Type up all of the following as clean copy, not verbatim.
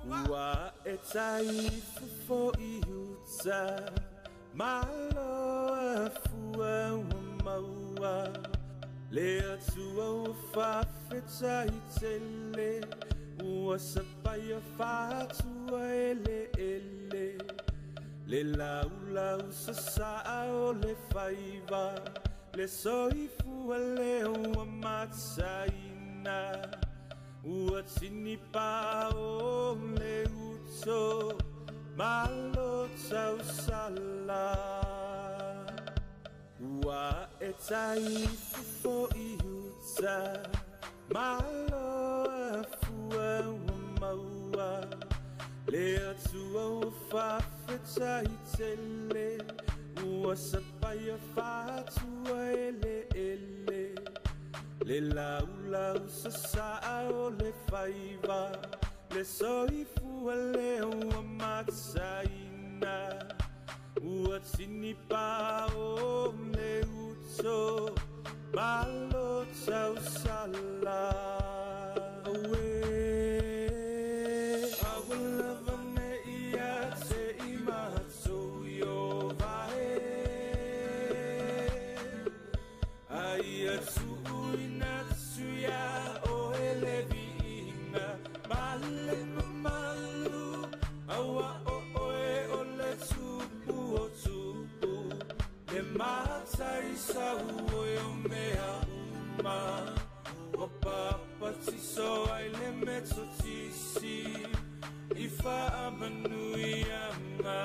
Ua e tai fofo i uta Malo a fua ua maua Le Atua ua faafetai tele Ua sapaia faatua eleele Le laulau sasaa o le faiva Le soifua lea ua mataina Ua tinipa o le uto Malo tausala Ua e tai fofo i uta Malo a fua ua maua Le Atua ua faafetai tele Ua sapaia faatua eleele Le laulau sasaa o le faiva Le soifua lea ua mataina Ua tinipa o le uto Malo tausala Auē A ua lava nei ia te i matou Ieova e A ia tuuina atu iā oe le viiga ma le mamalu, aua o oe o le Tupu o tupu, le Matai sau oe o mea uma, ua papatiso ai le Metotisi i faamanuiaga.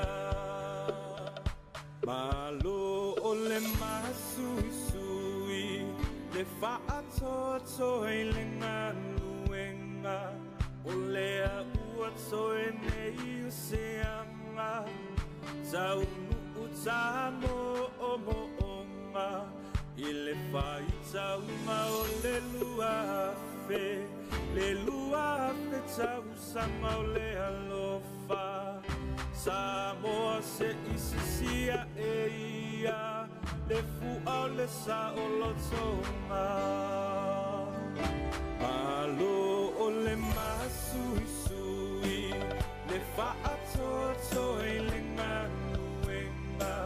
Malo o le masuisui, le faatoatoa i le galuega, o lea ua toe nei o se aga, taunuu tamoomoonga i le faitauga o le 2000, le 2000 tausaga o le alofa. Samoa se i sisi aʻe ia le fua o le saolotoga. Malo o le masuisui, le faatoatoa i le galuega,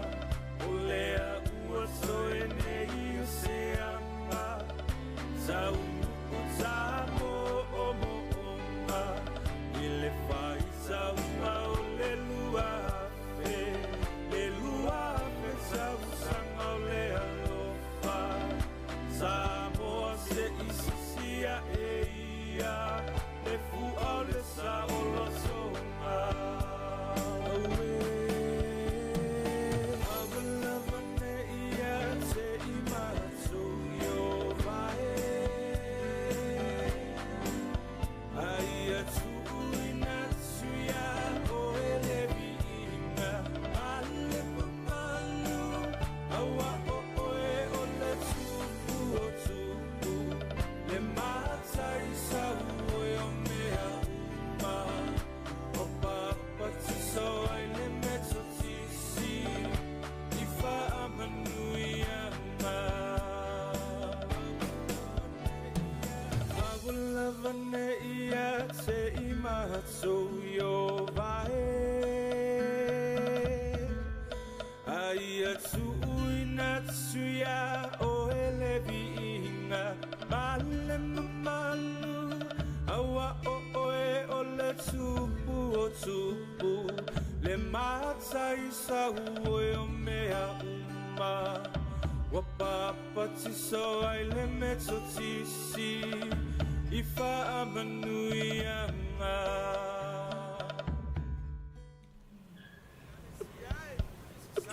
o lea ua toe nei o se aga, taunuu tamoomoonga i le faitauga o le 2000, le 2000 tausaga o le alofa. Samoa se i sisi aʻe ia le fua o le saolotoga. Auē, a ua lava nei ia te i matou Ieova e. A ia tuuina atu iā oe le viiga ma le mamalu, aua o oe o le Tupu o tupu, le Matai sau oe o mea uma, ua papatiso ai le Metotisi i faamanuiaga. A ua lava nei ia te i matou Ieova e. A ia tuuina atu iā oe le viiga ma le mamalu, aua o oe o le Tupu o tupu, le Matai sau oe o mea uma, ua papatiso ai le Metotisi i faamanuiaga.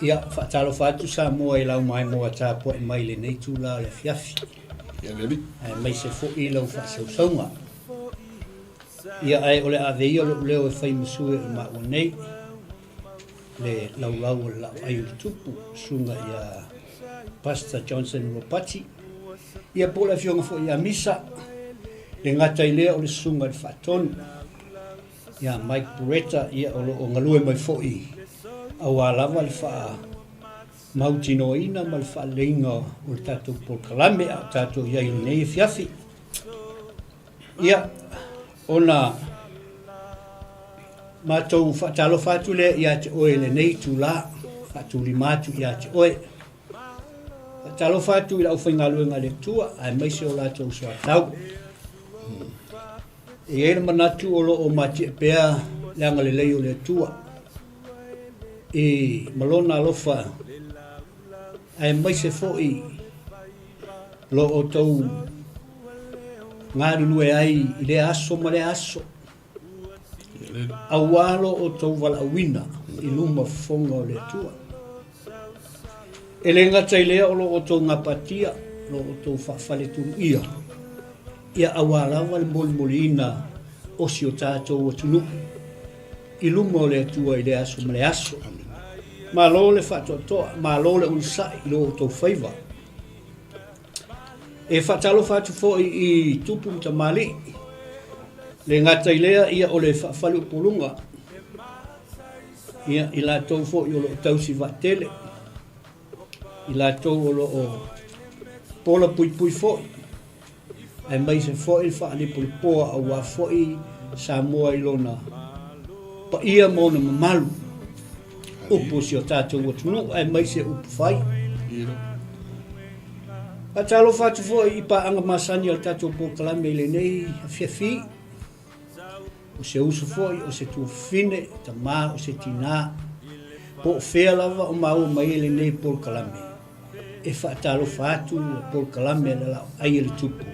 Ia, faatalofa atu Samoa i lau maimoa tapuai mai i lenei itula o le afiafi. Aemaise foi lau faasausauga. Ia, ae o le a ave ia lou leo e fai ma sui o maua nei, le laulau o le laoai o le tupu, susuga ia Pastor Johnson Ropati, ia po o le afioga foi ia Misa, le gata i lea o le susuga i le Faatonu, ia Mike Buretta, ia o lo o galue mai foi aua lava le faa mautinoaina ma le faaleleiga o le tatou polokalame a o tatou i ai i lenei afiafi. Ia, ona matou faatalofa atu lea ia te oe i lenei itula, faatulima atu ia te oe. Faatalofa atu i le aufaigaluega a le Atua aemaise o latou soatau. E i ai le manatu o lo o matie pea le agalelei o le Atua i ma lona alofa aemaise foi lo outou galulue ai i lea aso ma lea aso aua lo outou valaauina i luma fofoga o le Atua. E le gata i lea o lo outou gapatia, lo outou faafaletuluia, ia aua lava le molimoliina o si o tatou atunuu i luma o le Atua i lea aso ma lea aso. Malo le faatoatoa, malo le onosai i lo outou faiva. E faatalofa atu foi i tupu ma tamalii, le gata i lea ia o le faafaleupoluga, Ia, i latou foi o lo o tausi vaatele, i latou o lo o pola puipui foi, aemaise foi le faalipolipoa aua foi Samoa i lona paia ma ona mamalu, upu o si o tatou atunuu aemaise upu fai. Faatalofa atu foi i paaga masani a le tatou polokalame i lenei afiafi. O se uso foi, o se tuafafine, o tama, o se tinā, po o fea lava o maua mai ai lenei polokalame, e faatalofa atu le polokalame a le Laoai a le Tupu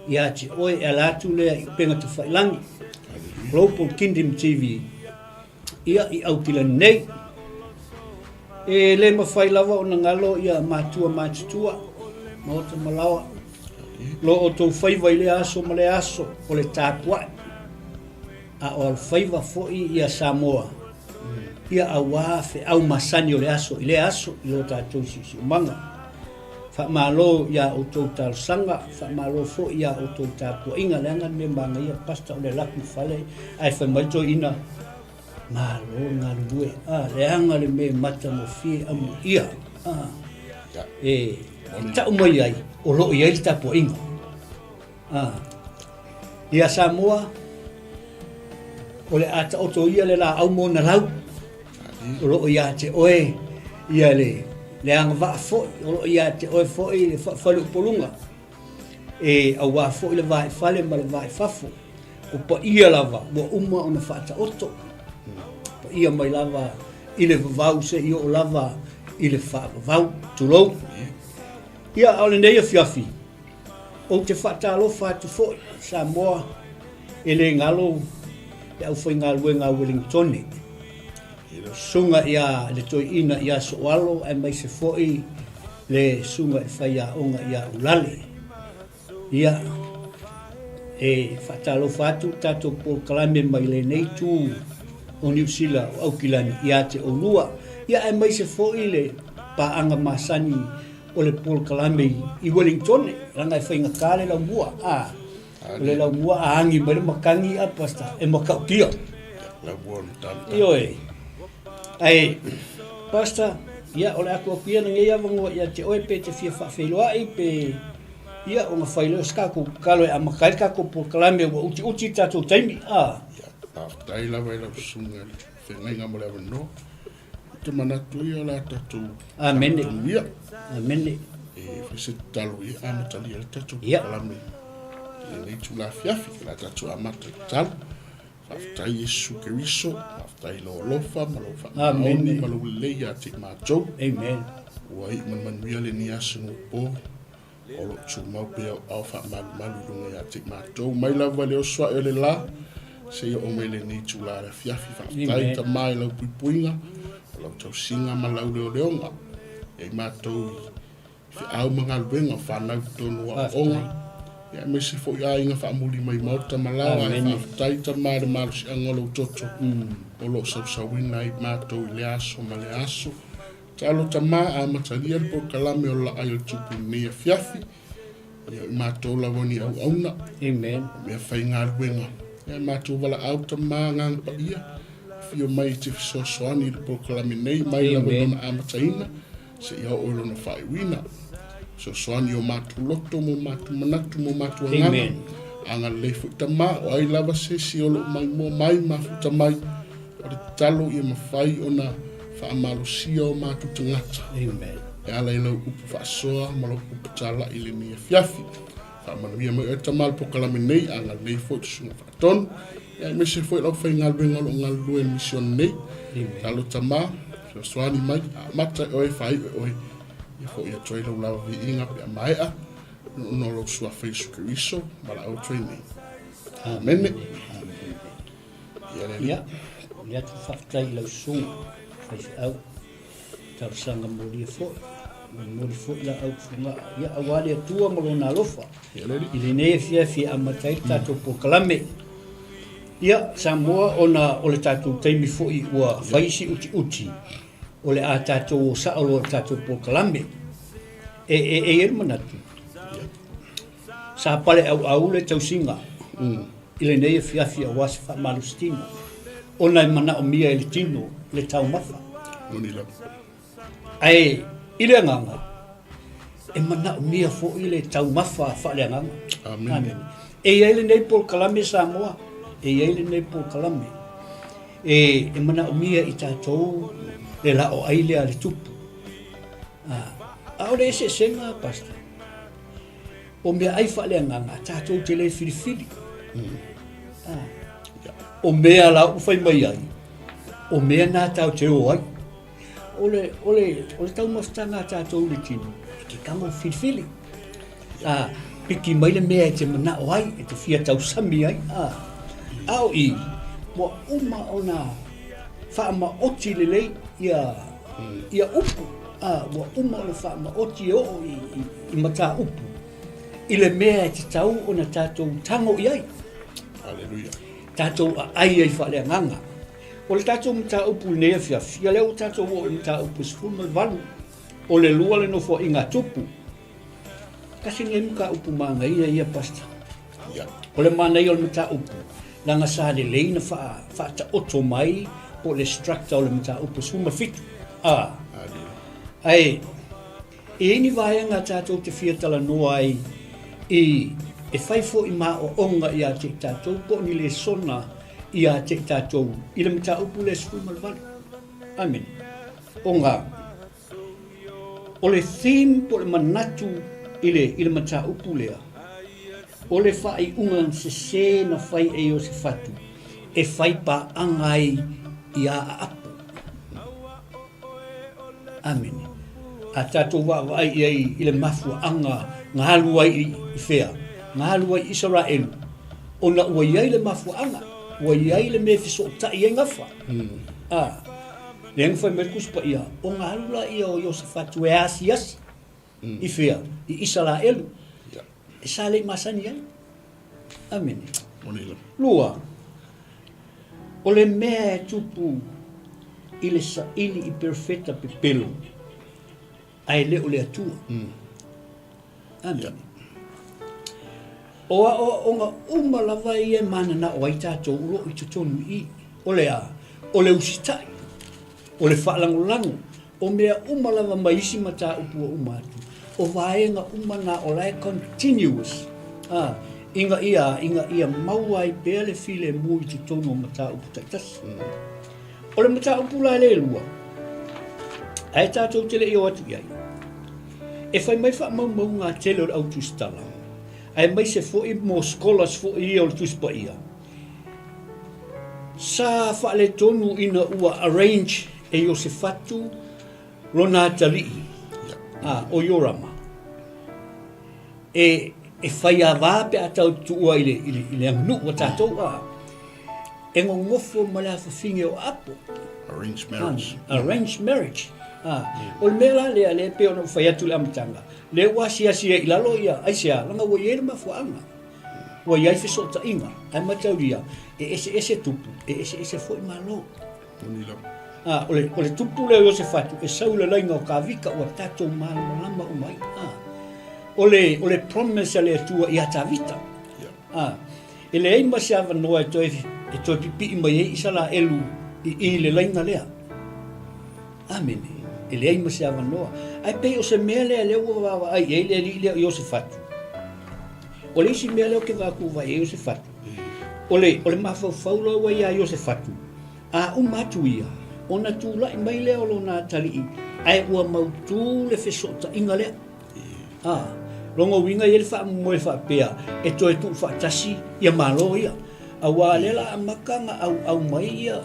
ia te oe e ala atu lea i upega tafailangi, Global Kingdom TV, ia i Aukilani nei. E le mafai lava ona galo ia matua matutua, maota malaoa, Lo outou faiva i lea aso ma lea aso o le tapuai, a o alofaiva foi ia Samoa, ia auā feau masani o le aso i lea aso i lo tatou siosiomaga. Faamalo iā outou talosaga, faamalo foi iā outou tapuaiga, leaga le mea manaia Pastor o le alu atu i le fale ae fai mai le toeaina, Malo le galulue, a, leaga le mea matagofie amuia, a, e tau mai ai o lo o i ai le tapuaiga. A, ia Samoa, o le a taoto ia le laau ma ona lau, o lo o ia te oe ia le, le agavaa foi, o lo o ia te oe foi le faafaleupoluga, e auā foi le va i fale ma le va i fafo. O paia lava ua uma ona faataoto, paia mai lava i le vavau seia oo lava i le faavavau. Tulou. Ia, a o lenei afiafi, ou te faatalofa atu foi, Samoa, e le galo le aufaigaluega a Ueligitone, susuga ia le Toeaina ia Sooalo aemaise foi le susuga i le faiaoga ia Ulale. Ia, e faatalofa atu le tatou polokalame mai lenei itu o Niu Sila o Aukilani ia te oulua, ia aemaise foi le paaga masani o le polokalame i Wellingtone, leaga e faigata le laumua, a, o le laumua a agi mai le makani a Pastor, e matautia. Ioe. Ae, Pastor, ia o le a tuu atu ia lenei avanoa ia te oe pe e te fia faafeiloai pe Ia, ona fai lea o se tatou tatalo e amata ai le tatou polokalame ua utiuti le tatou taimi. A. Ia, faafetai lava i lau susuga i le feagaiga mo le avanoa. Ou te manatu ia o le a tatou Amene. tapuia. Amene. E fai se tatalo ia amatalia le tatou Ia. polokalame i lenei itula afiafi. O le a tatou amata i tatalo. Faafetai Iesu Keriso, faafetai i lou alofa ma lou faamaoni ma lou lelei ia te i matou. Amen. Ua iu manumanuia lenei aso po o lo o tumau pea o ao faamalumalu i luga ia te i matou. Mai lava i le oso ae o le la, seia oo mai lenei itula le afiafi. Faafetai Tama i lau puipuiga, o lau tausiga ma lau leoleoga. Ia i matou i feau ma galuega o fanau i totonu o aoaoga, ia aemaise foi aiga faamuli mai maota ma laoa. Ae faafetai Tama i le malosiaga o lou toto o lo o sausauina ai matou i lea aso ma lea aso. Talo Tama, amatalia le polokalame o le Laai o le Tupu i lenei afiafi. Ia o i matou lava ni auauna. Amen. O mea faigaluega. Ia matou valaau Tama Agaga Paia, afio mai e te fesoasoani i le polokalame nei, mai lava i lona amataina. Seia oo i lona faaiuina. Fesoasoani i o matou loto ma o matou manatu ma o matou agaga. Agalelei foi Tama, o ai lava se isi o lo o maimoa mai mafuta mai, o le tatalo ia mafai ona faamalosia o matou tagata. Amen. E ala i lau upu faasoa ma lau upu talai i lenei afiafi. Faamanuia mai oe Tama i le polokalame nei, agalelei foi le Susuga Faatonu, ia aemaise foi le aufaigaluega o lo o galulue i le misione nei. Talo Tama, fesoasoani mai, amata e oe, faaiu e oe, ia foi atu ai lau lava viiga pe a maea, ona o lou Suafa Iesu Keriso, valaau atu ai nei. Amene. Ia le Alii. Ia, momoli atu le faafetai i lau susuga faifeau, talosaga molia foi, molimoli foi laau i Fogaa, ia aua le Atua ma Lona alofa i lenei afiafi e amata ai le tatou polokalame. Ia, Samoa, ona o le tatou taimi foi ua fai si utiuti, o le a tatou o sao loa i le tatou polokalame. E, e, e i ai le manatu, sa paleauau le tausiga i lenei afiafi aua se faamalositino, ona e manaomia e le tino le taumafa. Moni lava. Ae i le agaga, e manaomia foi le taumafa faaleagaga. Amene. Amene. E i ai lenei polokalame Samoa, e i ai lenei polokalame. E, e manaomia i tatou le laoai lea a le tupu. Ah, a o le eseesega, Pastor, o meaai faaleagaga tatou te le filifili. Ah, o mea la ua fai mai ai, o mea na tatou te o ai. O le, o le, o le taumafataga a tatou i le tino, e te tago filifili. A, piki mai le mea e te manao ai, e te fia tausami ai. A, a o i, ua uma ona faamaoti lelei ia, ia upu. A, ua uma ona faamaoti e oo i, i, i mataupu i le mea e tatau ona tatou tago i ai. Haleluia. Tatou aai ai faaleagaga. O le tatou mataupu i lenei afiafi, ia lea ua tatou oo i le mataupu 18, o le lua le nofoaiga a Tupu. Tasi lenei mataupu manaia ia, Pastor. O le manaia o le mataupu, leaga sa lelei na faataoto mai po o le structure o le mataupu 17. A, ae e i ai ni vaega tatou te fia talanoa ai i e fai foi ma aoaoga ia te i tatou po o ni lesona ia te i tatou i le mataupu lea 18. Amene. Ona O le theme po o le manatu i le, i le mataupu lea, o le faaiuga sese na fai e Iosefatu e fai paaga ai iā Aapo. Amene. A tatou vaavaai i ai i le mafuaaga na alu ai i fea? Na alu ai i Isaraelu, ona ua i ai le mafuaaga, ua i ai le mea e fesootai ai gafa. A. Lea na fai mai le Tusi Paia, ona alu lea o Iosafatu e asiasi i fea? I Isaraelu. E sa le i masani ai. Amene. Lua, o le mea e tupu i le saili i perofeta pepelo, ae le o le Atua. Amene. O aoaoga uma lava ia e mananao ai tatou o lo o i totonu i i. O le a? O le usitai, o le faalagolago, o mea uma lava mai isi mataupu ua uma atu, o vaega uma na o la e continuous, a, ina ia, ina ia maua ai pea le filemu i totonu o mataupu taitasi. O le mataupu la le lua, ae tatou te le i o atu i ai, e fai mai faamaumauga a tele o le au tusitala, aemaise foi mo scholars foi ia o le Tusi Paia, sa faaletonu ina ua arrange e Iosefatu lona atalii, a, o Iorama, e, e faiava pe a tau tuua i le, i le, i le aganuu a tatou, a, E gogofo ma le afafine o Apo. Arranged marriage. Arranged marriage. Ah, o le mea la lea, lea pei ona ou fai atu i le amataga, lea ua asiasi ai i lalo ia, aisea, leaga ua i ai le mafuaaga. Ua i ai fesootaiga, ae mataulia, e eseese tupu, e eseese foi Malo. Ah, o le, o le tupu lea o Iosefatu, e sau i le laina o Kavika, ua tatou malamalama uma ai. Ah, o le, o le promise a le Atua ia Tavita. A, e leai ma se avanoa e toe, e toe pipii mai ai Isaraelu i i le laina lea. Amene. E leai ma se avanoa. Ae pei o se mea lea lea ua vaavaai i ai le alii lea o Iosefatu. O le isi mea lea ou te vaai atu ua vaai i ai Iosefatu, o le, o le mafaufau loa ua ia Iosefatu, a uma atu ia, ona tulai mai lea o lona atalii, ae ua mautu le fesootaiga lea. A, lona uiga e i ai le faamoemoe faapea e toe tuufaatasi ia Malo ia, aua lea la amata na auau mai ia,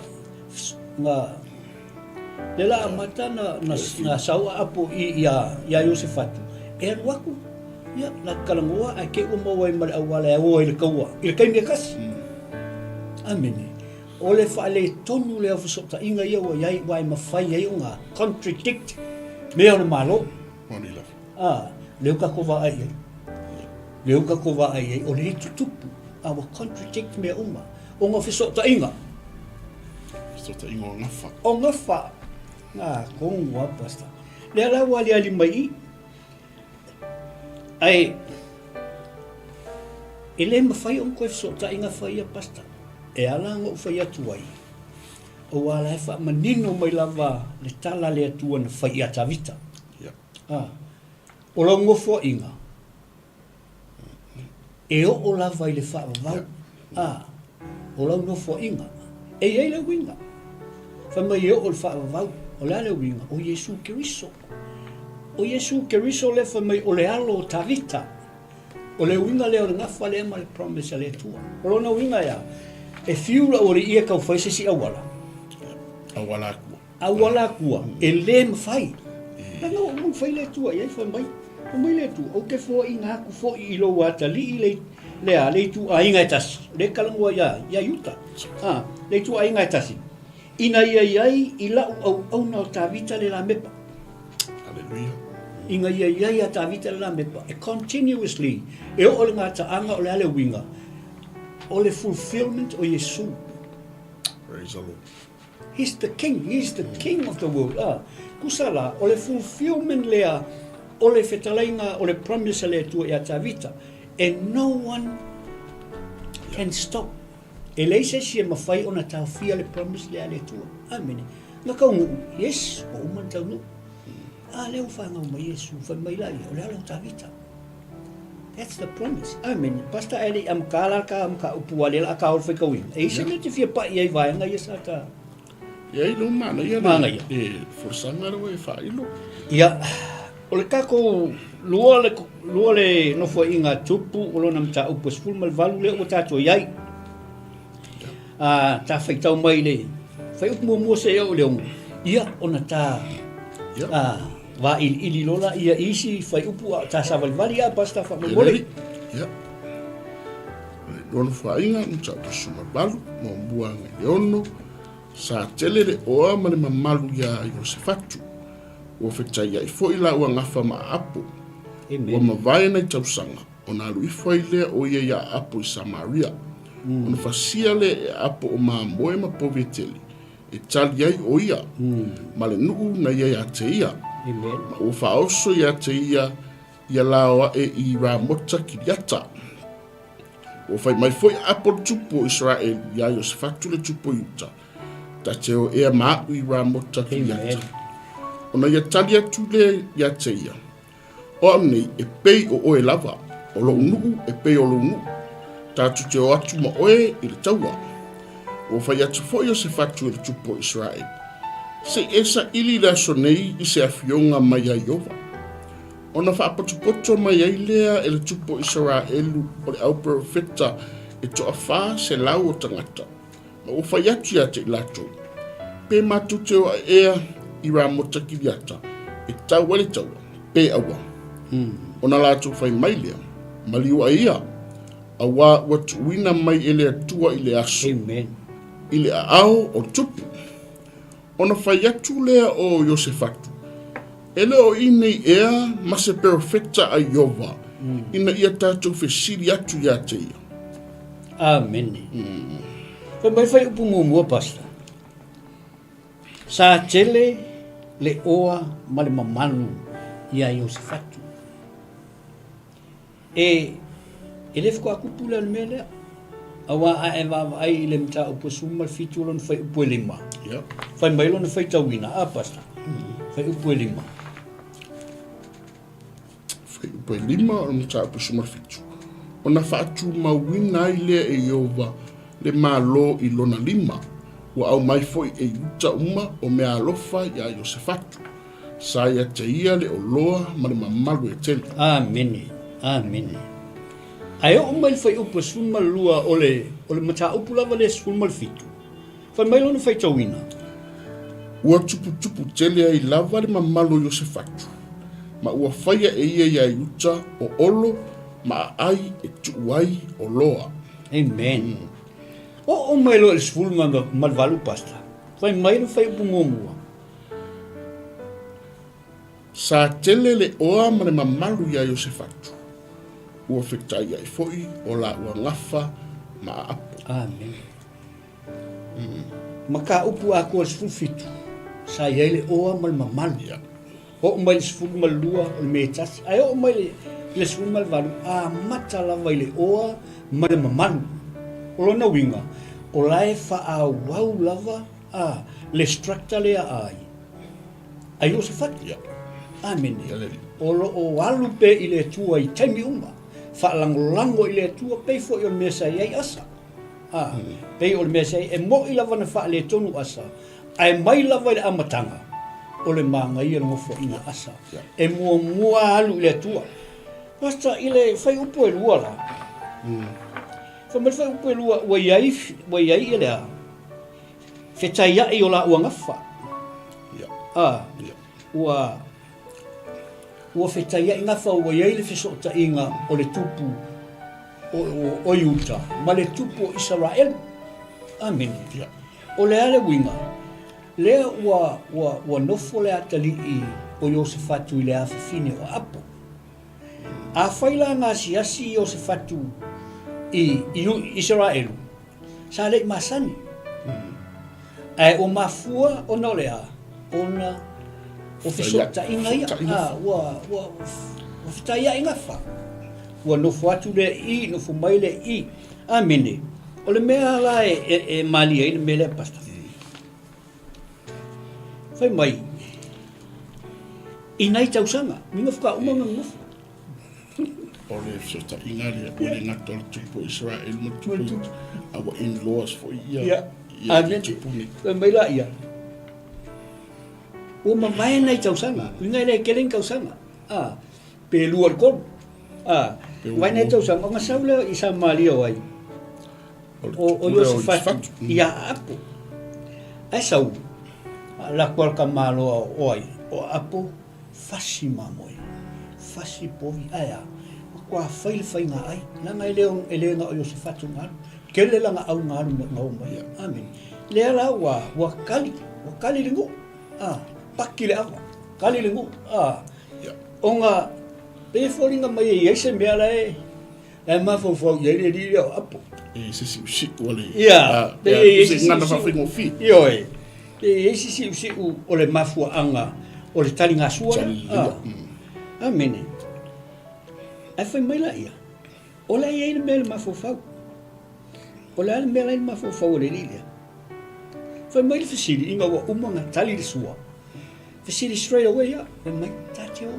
na, lea la amata na, na, na sau aapo i ia, ia Iosefatu, e alu atu, ia, la talanoa ae te i ua maua ai ma le auala e o ai i le taua i le taimi e tasi. Amene. O le faaletonu lea o fesootaiga ia ua i ai, aua e mafai ai ona contradict mea o le Malo. Moni lava. A, lea ua tatou vaai i ai. Lea ua tatou vaai i ai, o lea e tutupu, a ua contradict mea uma. Ona o fesootaiga. Fesootaiga o gafa. O gafa. A, tonu lava, Pastor. Lea la ua aliali mai i i. Ae, e le mafai ona toe fesootai gafa ia, Pastor. E ala ona ou fai atu ai, Aua la e faamanino mai lava le tala a le Atua na fai ia Tavita. A, o lau nofoaiga, e oo lava i le faavavau. A, o lau nofoaiga, e i ai le uiga. Fai mai e oo i le faavavau, o le a le uiga? O Iesu Keriso. O Iesu Keriso lea fai mai o le alo o Tavita. O le uiga lea o le gafa lea ma le promise a le Atua. O lona uiga e a? E fiu lau alii e tau fai se isi auala. Auala akua. Auala akua, e le mafai. Leaga ua uma ona fai le Atua i ai, fai mai, fai mai le Atua, ou te foaiina atu foi i lou atalii le, le a, le ituaiga e tasi. O lea e talanoa ia, ia Iuta. A, le ituaiga e tasi. Ina ia i ai i lau auauna o Tavita le lamepa. Hallelujah. Ina ia i ai a Tavita le lamepa, e continuously, e oo le gataaga o le a le uiga, o le fulfillment o Iesu. Praise the Lord. He's the king, he's the king of the world. Ah, kusa la, o le fulfillment lea o le fetalaiga o le promise a le Atua ia Tavita. And no one can stop. E leai se isi e mafai ona taofia le promise lea a le Atua. Amene. Na taunuu? Yes, ua uma ona taunuu. A lea ua fanau mai Iesu, fai mai la ia, o le ala o Tavita. That's the promise. Amene. Pastor, e le i amata la ka mataupu a lea la a ka o le faitauina. E i se mea te fia pai ai vaega ia sa ta... Ia i lo manaia le, le folasaga lea ua e faailo. Ia, O le tatou lua le, lua le nofoaiga a Tupu o lona mataupu e 18 lea ua tatou i ai. A, ta faitau mai le fuaiupu muamua seia oo i le ono, ia ona ta a, vailiili loa laia i isi fuaiupu a o ta savalivali a Pastor faamolemole. Ia. O le lua nofoaiga, mataupu 18, muamua agai i le ono, Sa tele le oa ma le mamalu iā Iosefatu. Ua fetaiai foi lāua gafa ma Aapo. Ua mavae nai tausaga, ona alu ifo ai lea o ia iā Aapo i Samaria. Ona fasia lea e Aapo o mamoe ma povi e tele, e tali ai o ia, ma le nuu na ia iā te ia. Ma ua faaoso iā te ia ia lao ae i Ramota Kiriata. Ua fai mai foi Apo le tupu o Isaraelu iā Iosefatu le tupu o Iuta, Ta te o ea ma aʻu i Ramota Kiriata. Ona ia tali atu lea iā te ia, O au nei e pei o oe lava, o loʻu nuu e pei o lou nuu, tatou te o atu ma oe i le taua. Ua fai atu foi Iosefatu e le tupu o Isaraelu, Se i e saili i le aso nei i se afioga mai iā Ieova. Ona faapotopoto mai ai lea e le tupu o Isaraelu o le auperofeta e toafā selau o tagata, ma ua fai atu ia te i latou, Pe matou te o ae ea i Ramota Kiriata e tau ai le taua, pe aua. Ona latou fai mai lea, Maliu ai ia, auā ua tuuina mai e le Atua i le aso, i le aao o le tupu. Ona fai atu lea o Iosefatu, E le o i nei ea ma se perofeta a Ieova, ina ia tatou fesili atu iā te ia. Amene. Fai mai fai upu muamua, Pastor. Sa tele le oa ma le mamalu iā Iosefatu. E, e le faatoa tupu lea o le mea lea. Aua a e vaavaai i le mataupu e 17 o lona fuaiupu e lima, Yep. fai mai lona faitauina, a Pastor? Fuaiupu e 5. Fuaiupu e 5 o le mataupu 17. Ona faatumauina ai lea e Ieova le Malo i lona lima, ua aumai foi e Iuta uma o meaalofa iā Iosefatu. Sa ia te ia le oloa ma le mamalu e tele. Amene. Amene. Ae oo mai le fuaiupu e 12 o le, o le mataupu lava lea 17, fai mai lona faitauina. Ua tuputupu tele ai lava le mamalu o Iosefatu, ma ua faia e ia iā Iuta o olo ma aai e tuu ai oloa. Amen. Oo mai loa i le 18, Pastor. Fai mai le fuaiupu muamua. Sa tele le oa ma le mamalu iā Iosefatu, ua fetaiai foi o lāua gafa ma Aapo. Amene. Ma ka upu atoa i le 17, sa i ai le oa ma le mamalu. Ia. Oo mai i le 12 o le mea e tasi, ae oo mai i le 18, amata lava i le oa ma le mamalu. O lona uiga, o la e faaauau lava a le structure lea a ai. A Iosefatu. Ia. Amene. Ia le alii. O lo o alu pea i le Atua i taimi uma, faalagolago i le Atua, pei foi o le mea sa i ai Asa. A, pei o le mea sa i ai, e mo'i lava na faaletonu Asa, ae mai lava i le amataga, o le manaia le nofoaiga a Asa. Ia. E muamua alu i le Atua. Pastor, i le fuaiupu e lua la, fai mai le fuaiupu e lua, ua i ai, ua i ai le a? Fetaiai o laua gafa. Ia. A, Ia. ua, ua fetaiai gafa ua i ai le fesootaiga o le tupu o, o, o Iuta ma le tupu o Isaraelu. Amene. Ia. O le a le uiga? Lea ua, ua, ua nofo le atalii o Iosefatu i le afafine o Apo. Afai la na asiasi Iosefatu i, i Isaraelu, Sa le i masani. Ae ua mafua ona o le a? Ona o fesootaiga ia. A, ua, ua, ua fetaiai gafa. Ua nofo atu lea i i, nofo mai lea i i. Amene. O le mea la e, e, e malie ai le mea lea, Pastor. Fai mai, i nai tausaga, uiga faatoa uma ona nonofo. O le fesootaiga lea, ua le gata o le tupu o Israel ma le tupu a ua in-laws foi ia, ia tupu nei. Fai mai laia, ua mavae nai tausaga, uiga e le tele ni tausaga, a, pe lua i le tolu, a, mavae nai tausaga, ona sau lea i Samaria o ai? O Iosefatu ia Aapo. Ae sau, lako a le tamaloa o ai? O Aapo. Fasi mamoe, fasi povi, ae a? Matua fai le faiga ai, leaga e le, e le na o Iosefatu na alu, tele lana au na alu na o mai. Amene. Lea la ua, ua kali, ua kali le nuu, a, paki le ava, kali le nuu, a. Ona, pei e foliga mai e i ai se mea la e, la e mafaufau i ai le alii lea o Apo. E se siusiu o le... Ia, pei e i ai se gagana faafaigofie. Ioe. E i ai se siusiu o le mafuaaga o le taligasua lea. Ah. Amene. Ae fai mai laia, o la e i ai le mea i le mafaufau. O le a le mea la e i le mafaufau o le alii lea? Fai mai le fesili ina ua uma ona tali le sua. Fesili straight away ia. Fai mai, ta te o.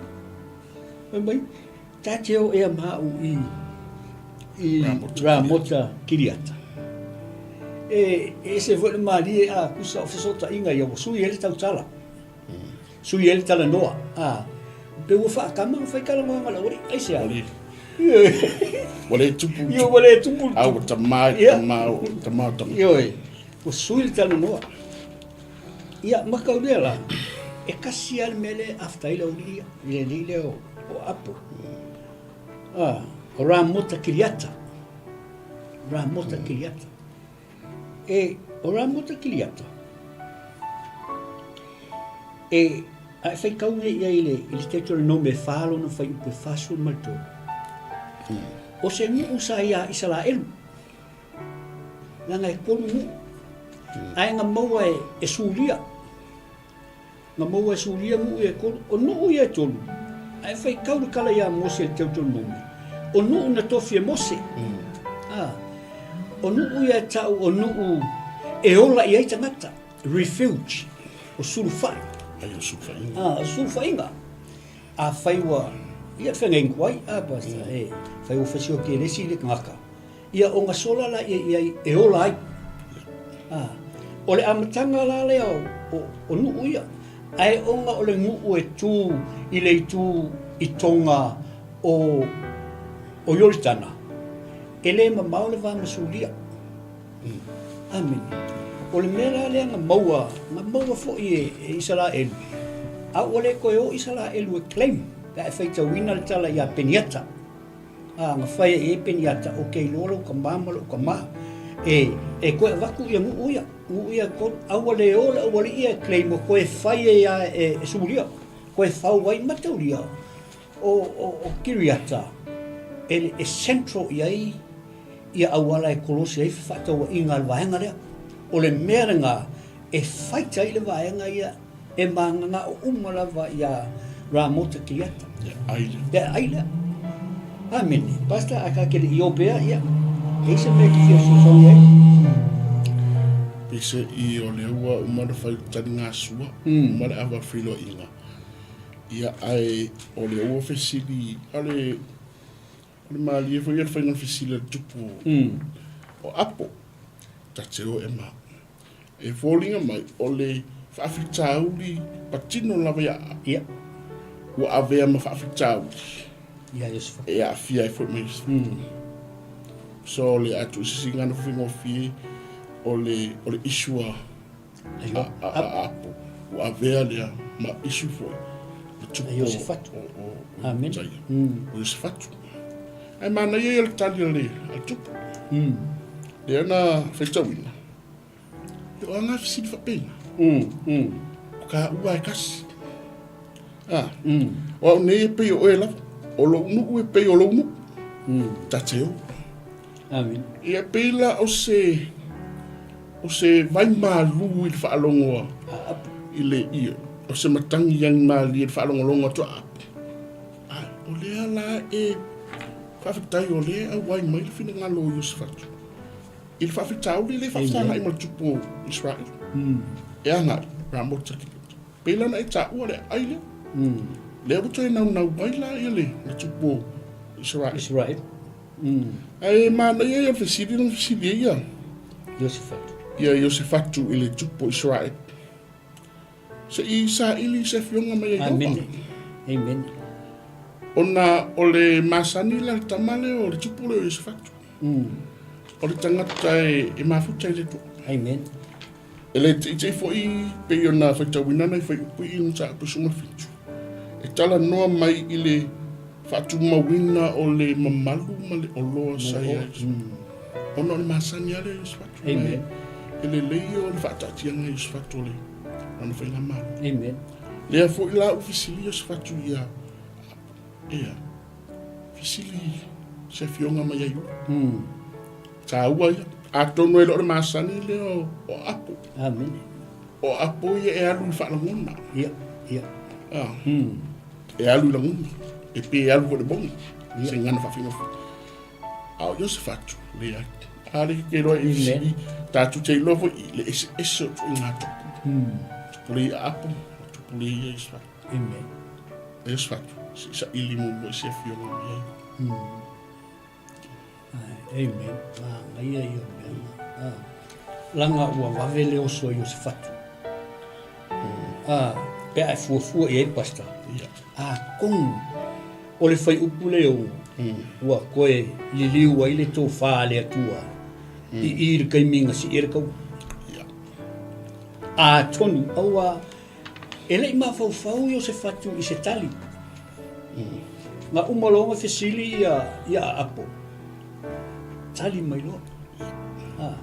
Fai mai, Ta te o ea ma au i, i Ramota Kiriata. E, e ese foi le malie a kusa o fesootaiga ia ua sui ai le tautala. Sui ai le talanoa. A, pe ua faakama ona fai talanoaga le aualii. Aisea? Ua le tupu. Ioe, ua le tupu. A ua tama i tama o tama o tama. Ioe, ua sui le talanoa. Ia, ma kau lea la, e kasi lava le mea lea e after ai le aualii ia, i le alii lea o, o Apo. Ah, o Ramota Kiriata. Ramota Kiriata. E, o Ramota Kiriata, e, a e faitau nei i ai i le, i le Teuteronome e fa lona fuaiupu e 43. O se nuu sa ia Isaraelu, Leaga e tolu nuu. Ae na maua e, e Suria. Na maua e Suria nuu ia e tolu. O nuu ia e tolu, ae faitau le tala ia Mose i le Teuteronome, o nuu na tofi e Mose. Ah, o nuu ia e tau o nuu e ola i ai tagata, refuge, o sulufai. Ai o sulufaiga. Ah, o sulufaiga. Afai ua, ia le feagaiga ku ai, a pastor, e, fai ua fasioki e le isi le tagata, ia ona sola laia i ai e ola ai. A, o le amataga la lea o, o, o nuu ia, ae ona o le nuu e tu i le itu i Toga o, o Ioritana, e le mamao le va ma Suria. Amene. O le mea la lea na maua, na maua foi e, e Isaraelu, a ua le toe o Isaraelu e claim, pe a e faitauina le tala ia Peniata. A, na fai ai e Peniata, o ke iloa lou tama ma lou tama, e, e toe avatu ia nuu ia, nuu ia tolu, a ua le o le aualii ia e claim, ua toe fai ai lava e, e Suria, toe fau ai, mataulia, o, o, o Kiriata, e, e central i ai ia auala e kolosi ai fefaatauaiga a le vaega lea. O le mea lena e faita ai le vaega ia e mananao uma lava ia Ramota Kiriata. Ia ai lea. Ia ai lea. Amene. Pastor, a ka ke le i o pea, ia. E i se mea ki fia fesoasoani ai. Pese i o le ua uma na fai tali ngā sua, uma le awa whiloa inga. Ia ae o le ua fesili, o le O le malie foi ia le faiga o le fesili a le tupu o Apo, ta te o e ma. E foliga mai o le faafitauli patino lava ia Apo. Ia. Ua avea ma faafitauli. Ia Iosefatu. E aafia ai foi ma Iosefatu. So o le a tuusisiga na faigofie o le o le issue a a Apo. Ua avea lea ma issue foi le tupu o o Amen. O Iosefatu. Ae manaia ia le tali a le tupu. Lea na faitauina. O a ngā fesili faapena. O ka ua e kasi. Ah. O au nei e pei o oe lava. O lou nuu e pei o lou nuu. Ta te o. Amen. Ia pei la o se o se vai malu i le faalogo a i le ia o se matagi agi malie i le faalogologo atu a Apo. Ai, o lea la e faafetai o lea e auai mai le finagalo o Iosefatu i le faafitauli le faafesagai ma le tupu o Israel. E agai Ramota Gilead. Pei la ona e taua le aai lea. Lea ua toe naunau ai la ia le tupu o Israel. Israel. Ae manaia ia le fesili na fesili ai ia Iosefatu. Ia Iosefatu i le tupu o Israel. Se i saili se afioga mai ia Ieova. Amen. Ona o le masani la le tama lea o le tupu lea o Iosefatu. O le tagata e mafuta i le Atua. Amen. E le teitei foi pei ona faitauina nai fuaiupu i mataupu 17. E talanoa mai i le faatumauina o le mamalu ma le oloa sa i ai. Ona o le masani lava lea o Iosefatu. Amen. E lelei o le faataatiaga a Iosefatu o le lana faigamalo. Amen. Lea foi la ua fesili Iosefatu ia ea fesili se afioga mai ai o. Taua ia. Atonu e le o le masani lea o Apo. Amene. O Apo ia e alu i faalagona. Ia, ia. Ah. E alu i lagona. E pe alu foi le mogi. Ia. Se gagana faafaigofie. A o Iosefatu, leai. A le ke iloa i sili, tatou te iloa foi i le eseese o ituaiga tupu. Tupu le ia Apo, tupu le ia Iosefatu. Amen. Iosefatu, se i saili muamua i se afioga mai ai. Amen. Manaia ia o mea na. Ah. Laga ua vave le oso i Iosefatu. Ah, pe a e fuafua i ai pastor. Yeah. Atonu o le fuaiupu le 6 ua toe liliu ai le tofa a le Atua i i le taimi na sii ai le taua. Yeah. Atonu aua E le i mafaufau Iosefatu i se tali. Na uma loa ona fesili ia, ia Aapo, tali mai loa. Ah,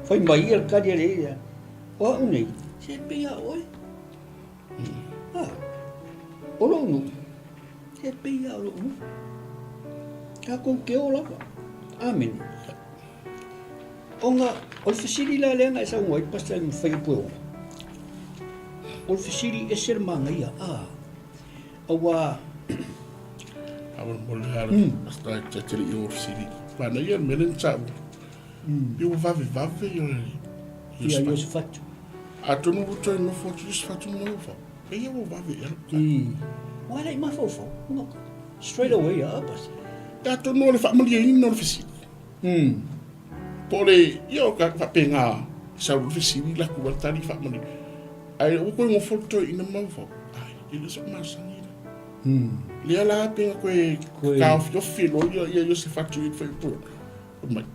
fai mai ia le tali a le ia, o au nei, se pei a oe. Ah, o lou nuu, se pei a o lou nuu. Tatou te o lava. Amene. Ona o le fesili la lea na e saunoa ai Pastor i fuaiupu e 6. O le fesili ese le manaia, a, aua Faamolemole lava Pastor e te le i oo i le fesili. Manaia le mea lea na taua. Pei ua vavevave ia Iosefatu. Atonu ua toe nofo atu Iosefatu ma Ieova. Pei ua vave ea lou tali. Ua le i mafaufau. Straight away a Pastor. E atonu o le faamalieina o le fesili. Po o le, ia o ka faapena, sau le fesili laku a tali faamalie. Ae ua koe nofo le toeaina ma mafaufau, ai, e le o so'u masani lea. Lea la pei ona koe taofiofi loa ia ia Iosefatu i le faiupu lea. Fai mai,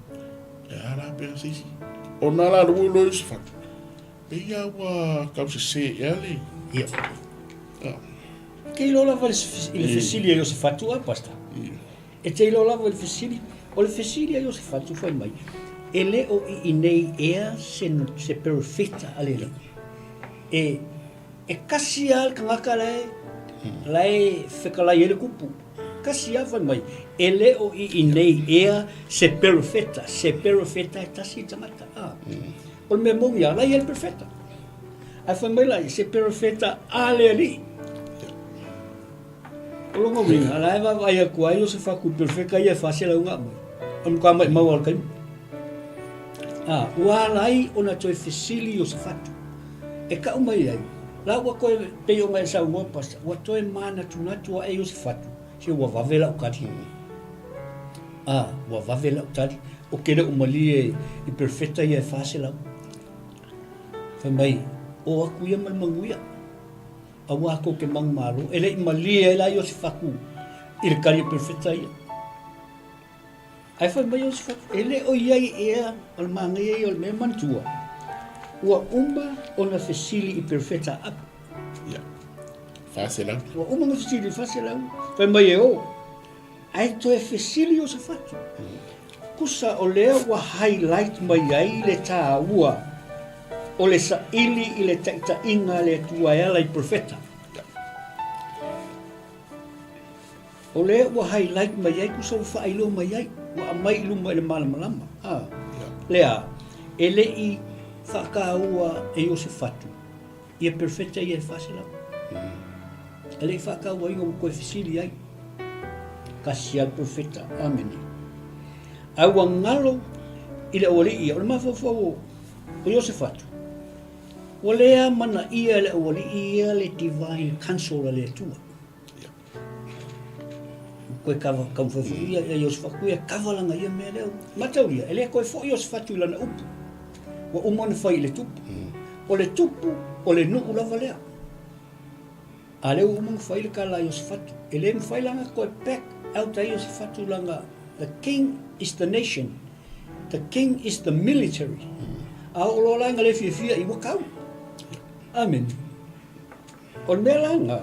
e a la pea se isi. Ona la lea ua iloa Iosefatu, pei lava ua tau sese ea le... Ia. E te iloa lava i le fesili a Iosefatu a, Pastor? E te iloa lava i le fesili, o le fesili a Iosefatu fai mai, E le o i inei ea se, se perofeta a le Alii? E, e kasi lava le tagata la e, la e fetalai ai le kupu. Kasi lava fai mai, e le o i inei ea se perofeta, se perofeta e tasi le tagata. A. O le mea moni lava, la e i ai le perofeta. Ae fai mai la ia, se perofeta a le Alii. O lona uiga, la e vaavaai atu ai Iosefatu i perofeta ia e 400 na aumai, o le matua maimau lava o le taimi. A, ua ala ai ona toe fesili Iosefatu, e kau mai ai, la ua toe, pei ona e saunoa Pastor, ua toe manatunatu ae Iosefatu, se ua vave lau tali. A, ua vave lau tali, ou te le o malie i perofeta ia e 400. Fai mai, o atu ia ma le manuia. Aua tou te manumalo, e le i malie ai la Iosefatu i le tali a perofeta ia. Ae fai mai Iosefatu, e le o i ai ea o le manaia ia o le mea manatua, ua uma ona fesili i perofeta a Apu. Ia, 400. Ua uma ona fesili i 400, fai mai e o. Ae toe fesili Iosefatu, Tusa o lea ua highlight mai ai le tāua o le saili i le taitaiga a le Atua e ala i profeta. O lea ua highlight mai ai, tusa ua faailoa mai ai, ua aumai i luma i le malamalama. A, lea, e le i faataua e Iosefatu Ia perfecta ia e 400. E le i faatauaina ua toe fesili ai. Kasi lava le perfecta. Amene. Ae ua galo i le aualii ia, o le mafaufau o Iosefatu, ua le amanaia e le aualii ia le divine counsel a le Atua. Koe kava taumafai foi ia ia Iosefatu ia kava lana ia mea lea. Mataulia, e le toe foi Iosefatu i lana upu. Ua uma ona fai i le tupu. O le tupu, o le nuu lava lea. A lea ua uma ona fai le tala a Iosefatu. E le mafai la ona toe back out ai Iosefatu lana the king is the nation. The king is the military. A oo loa la ina le fiafia i ua kau. Amen. O le mea la lena,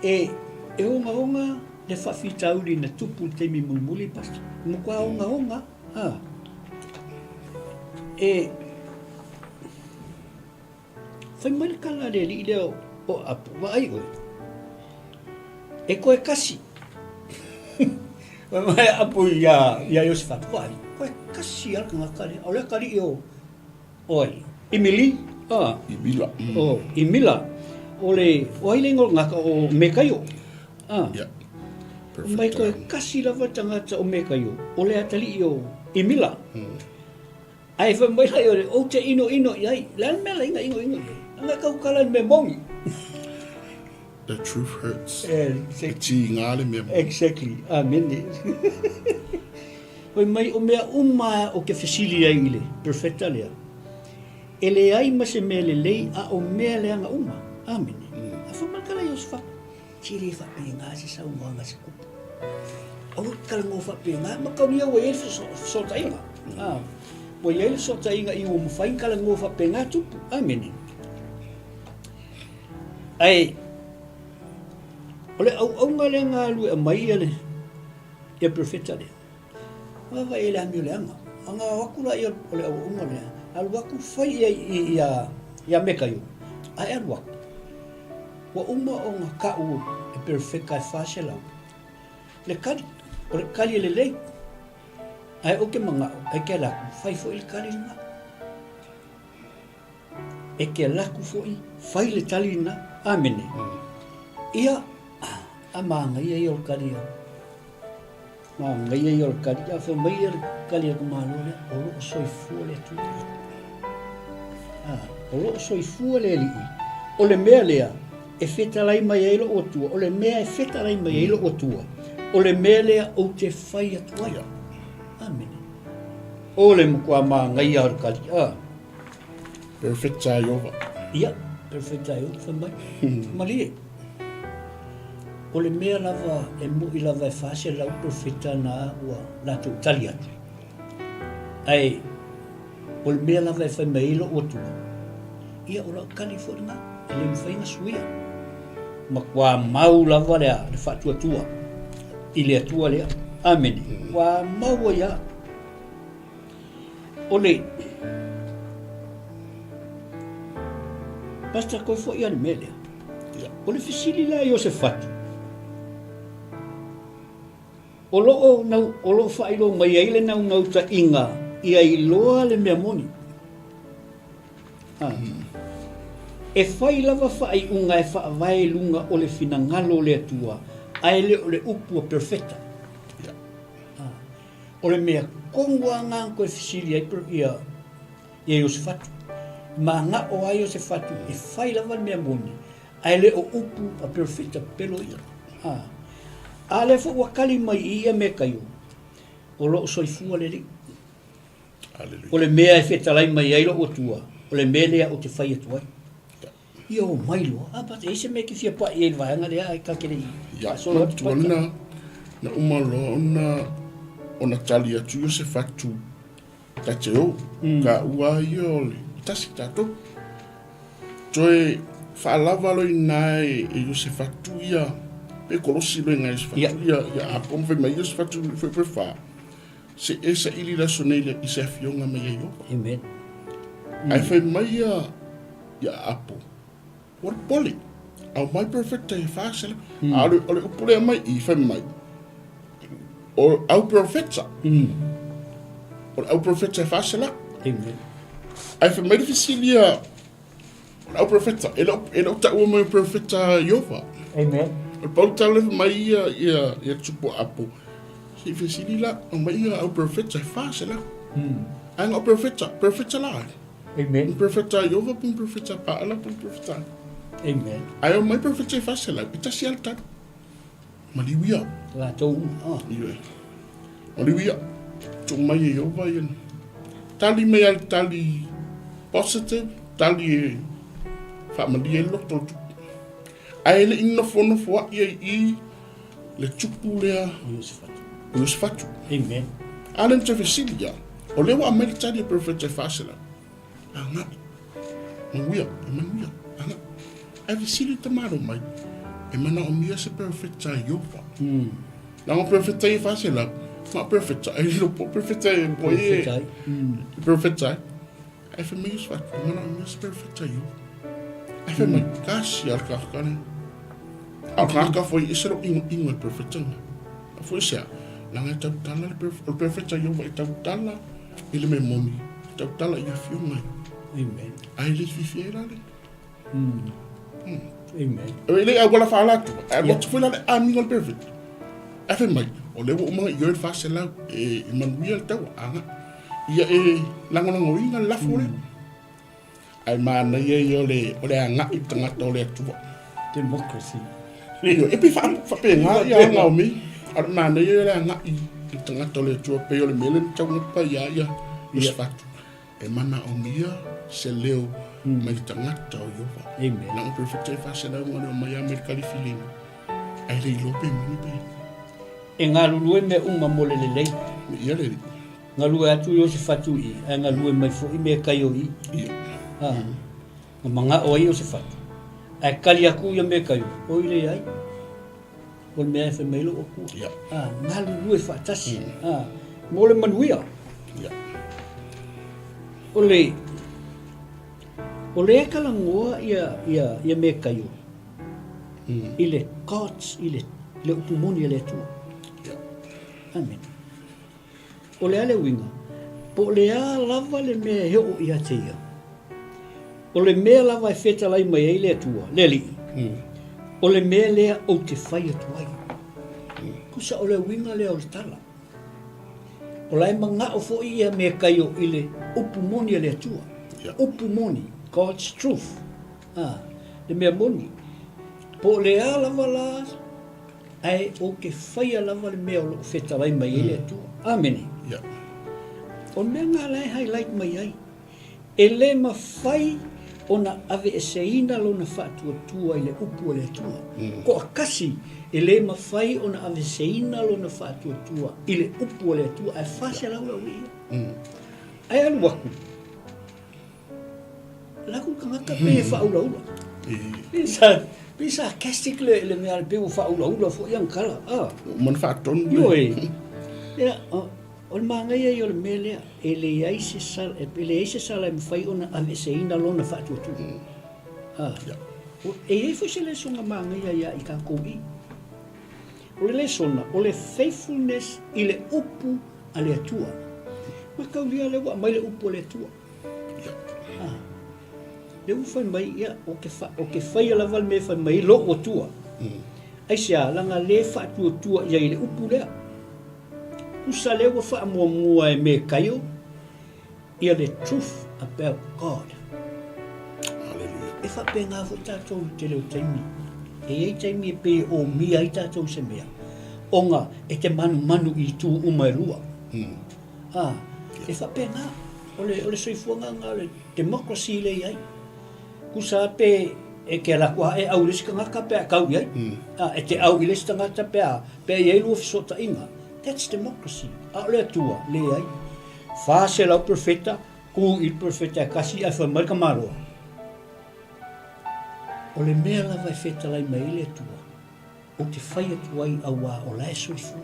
e, e ogaoga le faafitauli na tupu i le taimi mulimuli, Pastor. E matua ogaoga, ha. E, fai mai le tala a le alii lea o Apu, vaai oe, e koe kasi. Fai mai Apu iā, iā Iosefatu, vaai, koe kasi lava le tagata lea, o le atalii o, O ai? Imili? A. Imila. O, Imila. O le, o ai le ingoa o le tagata o Mekaio? A. Yeah. Perfect. Mai koe kasi lava tagata o Mekaio, o le atalii o Imila. Ae fai mai lai o le, ou te inoino i ai. Le a le mea la ina inoino i ai? Anga kau kala i le mea moni. The truth hurts. E, E tīngā le mea moni. Exactly. Amene. Fai mai o mea uma o ke fesili ai i le perfecta lea, e leai ma se mea lelei a o mea leaga uma. Amene. A fai mai le tala Iosefatu, se le faapena se saunoaga se kupu. Aua te talanoa faapena, mataulia ua i ai le fesootaiga. A, ua i ai le fesootaiga i ua mafai ona talanoa faapena tupu. Amene. Ae, o le auauna lea na alu e aumai ia le ia perofeta lea, vaavaai i le amio leaga. Ona o atu laia o le auauna lea, alu atu fai ia ia ia Mekaio, ae alu atu. Ua uma ona kau e perofeta e 400 le kali, o le kali e lelei. Ae ou te manao, e te alu atu, fai foi le kali lena. E te alu atu foi, fai le tali lena. Amene. Ia, a manaia ia o le kali a. Manaia ia o le kali. A fai mai ia le kali a ka Malo lea, o loo soifua le Atua. A, o loo soifua le Alii. O le mea lea e fetalai mai ai lou Atua, o le mea e fetalai mai ai lou Atua, o le mea lea ou te fai atu ai. Amene. O le matua manaia o le tali. Ah. Perfect Iowa. Ia, perfect Iowa, fai mai. Malie. O le mea lava e mo'i lava e 400 perfecta na ua latou tali atu. Ae O le mea lava e fai mai ai lou Atua, ia o lau tali foi lena, e le mafai ona suia. Matua mau lava le, le faatuatua i le Atua lea. Amene. Ua mau ai lava. O le Pastor, koe foi a le mea lea. O le fesili la Iosefatu, O lo o nau, o lo o faailoa mai ai le naunautaiga ia iloa le mea moni. A. E fai lava faaiuga e faavae i luga o le finagalo o le Atua, ae le o le upu a perofeta. A. O le mea tonu lava lena na toe fesili ai ia, ia Iosefatu. Mana'o lava Iosefatu e fai lava le mea moni, Ae le o upu a perofeta pepelo ia. A, a lea foi ua tali mai i ia mea kaio, o lo o soifua le Alii. O le mea e fetalai mai ai lou Atua, o le mea lea ou te fai atu ai. Ia o mai loa. A, but e i ai se mea e te fia pai ai i le vaega lea ae ta te le i faasolo atu. Ia, na, na uma loa ona, ona tali atu Iosefatu Ta te o, ka ua ia o le tasi tatou. Toe faalava loa i ina e Iosefatu ia, pe kolosi loa i ina e Iosefatu ia, ia Apo ma fai mai Iosefatu foi pe fa. Se e saili le aso nei i se afioga mai ia Iopa. Amen. Ae fai mai ia, ia Apo, ua le pole. Au mai perfecta e 400. A o le upu lea mai i fai mai, o au profeta. O le au profeta e 400. Amen. Ae fai mai le fesili ia, o le au profeta, e le o taua mai o profeta Iofa. Amen. O le pau tala le fai mai ia, ia, ia tupu apo. Se i fesili la, au mai ia au profeta e 400. Ae nga o profeta, profeta la ai. Amen. Un profeta Iofa, un profeta Paala, un profeta. Amen. Ae o mai profeta e 400, e tasi lava le tali. Maliu ia. Latou uma. Oh. Ioe. Maliu ia. Tuu mai e Iofa ia. Tali mai a le tali positive, tali e faamalie ai le loto o le tupu. Ae le i nofonofo ai ai i le tupu lea O Iosefatu. o Iosefatu. Amen. A lea na toe fesili ia, o lea ua aumai le tali a Perofeta e 400. Agai. Manuia, e manuia. Agai. Ae fesili le tamālo mai, e manaomia se perofeta a Iofa. Leaga o perofeta ia e 400, ma o perofeta, e lilo po o perofeta e po e, Perofeta ai. e perofeta ai. Ae fai mai Iosefatu, e manaomia se perofeta a Iofa. Ae fai mai, kasi a le tagata lea. A o le tagata foi e ese lou igoigo i le perofeta lena. A foi se a, leaga e tautala le perofeta, o le perofeta a Iofa e tautala i le mea moni, e tautala i afioga ai. Amen. Ae le fiafia ai la le. Amen. E le auala faalatua, ae alu atu foi la le amiga o le perofeta. Ae fai mai, o lea ua uma ona ioe le 400 e manuia le taua, agai. Ia e lagolagoina le lafo lea. Ae manaia ia o le, o le agai i le tagata o le Atua. Democracy. Ioe, e pei faapena ia aga o mea. A o le manaia ia o le agai i le tagata o le Atua, pei o le mea lea na taugata ia ia Iosefatu. E manaomia se leo mai le tagata o Iofa. Amen. Leaga perofeta e 400 na leo mai lava mai le kalifiliga. Ae le iloa pe moni pe. E galulue mea uma mo le lelei. Ia le alii. Galue atu Iosefatu i, ae galue mai foi mea kai o i. Ia. A, na mana'o ai Iosefatu. Ae kali aku ia mea kai o, oi leai. O le mea e fai mai lou Atua. Ia. A, galulue faatasi. A, mo le manuia. Ia. O le, o lea e talanoa ia, ia, ia mea kai o, i le God's, i le, le upu moni a le Atua. Ia. Amen. O le a le uiga? Po o le a lava le mea e oo ia te ia? O le mea lava e fetalai mai ai le Atua, le Alii, o le mea lea ou te fai atu ai. Tusa o le uiga lea o le tala. O la e manao foi ia mea kaio i le upu moni a le Atua. Upu moni, God's truth. Le mea moni, po o le a lava la, ae ou te faia lava le mea o lo o fetalai mai ai le Atua. Amene. Ia. O le mea lena la e highlight mai ai, e le mafai ona aveeseina lona faatuatua i le upu a le Atua. Toatasi e le mafai ona aveeseina lona faatuatua i le upu a le Atua, ae 400 le aualii ia. Ae alu atu, Alu atu le tagata pei e faaulaula. Pei sa, pei sarcastic le, le mea, pei ua faaulaula foi ana tala. Ah. Ua uma ona faatonu. Ioe. Ia, o, o le manaia ia o le mea lea, e leai se sala, e leai se sala e mafai ona aveeseina lona faatuatua. Ah. E i ai foi se lesona manaia ia i tatou i. O le lesona, o le faithfulness i le upu a le Atua. Mataulia lea ua aumai le upu a le Atua. Ah. Lea ua fai mai, ia, ou te, fa, ou te faia lava le mea e fai mai ai lou Atua. Aisea, leaga lea e faatuatua i ai i le upu lea. Tusa lea ua faamuamua e Mekaio ia le truth about God. Hallelujah. E faapena foi tatou i le tele o taimi. E i ai taimi e pei e omia ai tatou i se mea, ona e te manumanu i itu uma e lua. Ah, e faapena, o le, o le soifuaga lena o le democracy lea e i ai. Tusa lava pe e te alu atu lava e au i le isi tagata pe a e tau i ai. Ah, e te au i le isi tagata pe a, pe a i ai lua fesootaiga. That's democracy. A o le Atua, leai. 400 perofeta, tu i le perofeta e tasi ae fai mai le tamaloa. O le mea lava e fetalai mai ai le Atua, ou te fai atu ai auā o la e soifua.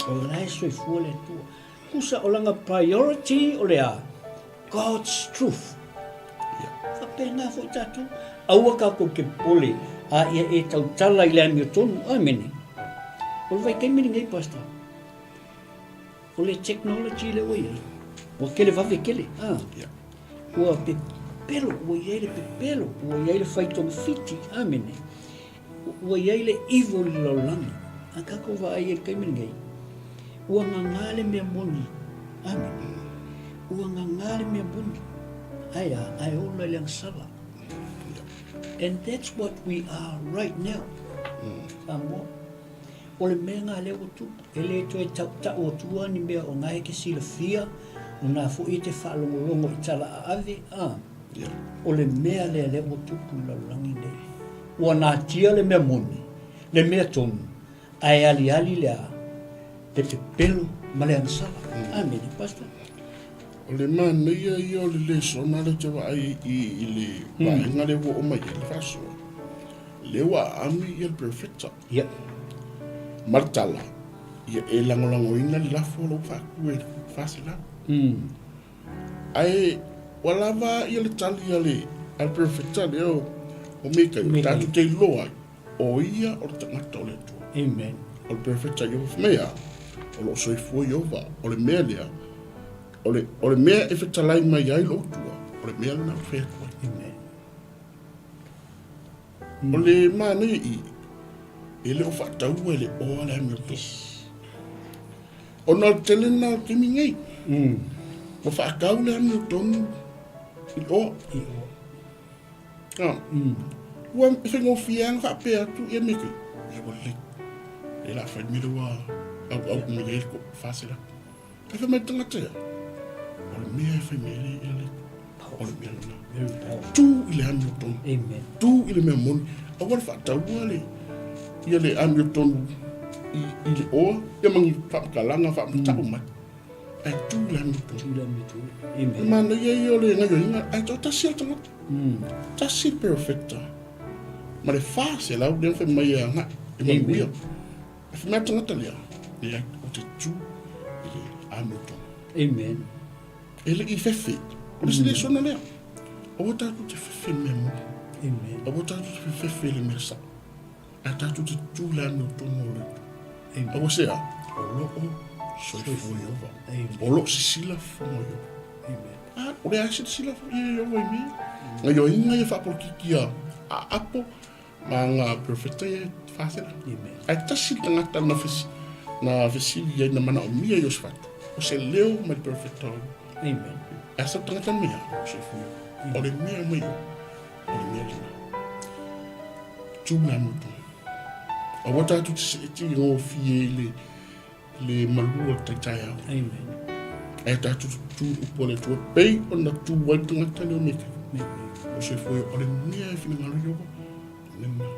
O la e soifua le Atua. Tusa o lana priority o le a? God's truth. Yeah. Faapena foi tatou. Aua tatou te popole a ia e tautala i le amiotonu. Amene. O le vaitaimi lenei, Pastor, O le technology lea ua i ai, ua tele vave tele. Ah. Yeah. Ua pepelo, ua i ai le pepelo, ua i ai le fai togafiti, amene. Ua i ai le evil i le lalolagi. A tatou vaai i ai i le taimi lenei, ua gagā le mea moni, amene. Ua gagā le mea moni, ae a, ae ola i le agasala. And that's what we are right now. Samoa. O le mea lena lea ua tupu, e le toe tautau atua ni mea o na e te silafia, o na foi e te faalogologo i tala aave, a. O le mea lea lea ua tupu i le lalolagi nei. Ua natia le mea moni, le mea tonu, ae aliali le a? Le pepelo ma le agasala. Amene, Pastor. O le manaia ia o le lesona lea ou te vaai i i le vaega lea ua oo mai ai le faasoa, lea ua aami ia le perfecta. Ia. Ma le tala, ia e lagolagoina le lafo o lou faatu e 400. Ae ua lava ia le tali a le a le perfecta lea o o Mikaio, tatou te iloa ai, o ia o le tagata o le Atua. Amen. O le perfecta Ieova. Fai mai a, o lo o soifua Ieova, o le mea lea, o le, o le mea e fetalai mai ai lou Atua, o le mea lena ou te fai atu ai. Amen. O le manaia i, e le o faataua e le oa le amiotonu. Ona o le tele lena o le taimi nei. Ua faatau le amiotonu i le oa. I oa. Ah. Ua faigofie lava ona faapea atu ia mea kei. Ia ua lelei. E la fai mea ua au au mai ai le 400. Ae fai mai le tagata ia, o le mea e fai mai ai le le, o le mea lena. Tu i le amiotonu. Amen. Tu i le mea moni. Aua le faataua le, ia le amiotonu i, i le oa, ia ma ni faamatalaga faamatau mai. Ae tu i le amiotonu. Tu i le amiotonu. Amen. Le manaia ia o le gaioiga, ae toatasi lava le tagata. Tasi le perfecta. Ma le 400 lea na fai mai e agai e manuia. E fai mai le tagata lea, leai, ou te tu i le amiotonu. Amen. E le i fefe. O le isi lesona lea. Aua tatou te fefe i le mea moni. Amen. Aua tatou te fefefe i le mea sao. Ae tatou te tu i le amiotonu o le Atua. Amen. Aua se a? O lo o soifua Ieova. Amen. O lo o sisila fofoga o Ieova. Amen. A, o le a silasila foi Ieova i mea. Gaioiga ia faapolokiki a Apo Ma nga perfecta ia e 400. Amen. Ae tasi le tagata na fes, na fesili ai na manaomia Iosefatu, o se leo mai le perfecta o. Amen. E asa le tagata mea, o soifua. O le mea mai o. O le mea lena. Tu le amiotonu. Aua tatou te seeti i gofie i le, le malu o le tai taeao. Amen. Ae tatou tu i upu a le Atua, pei ona tu ai le tagata lea o Mekaio. O soifua ia, o le mea e finagalo Ieova, o le mea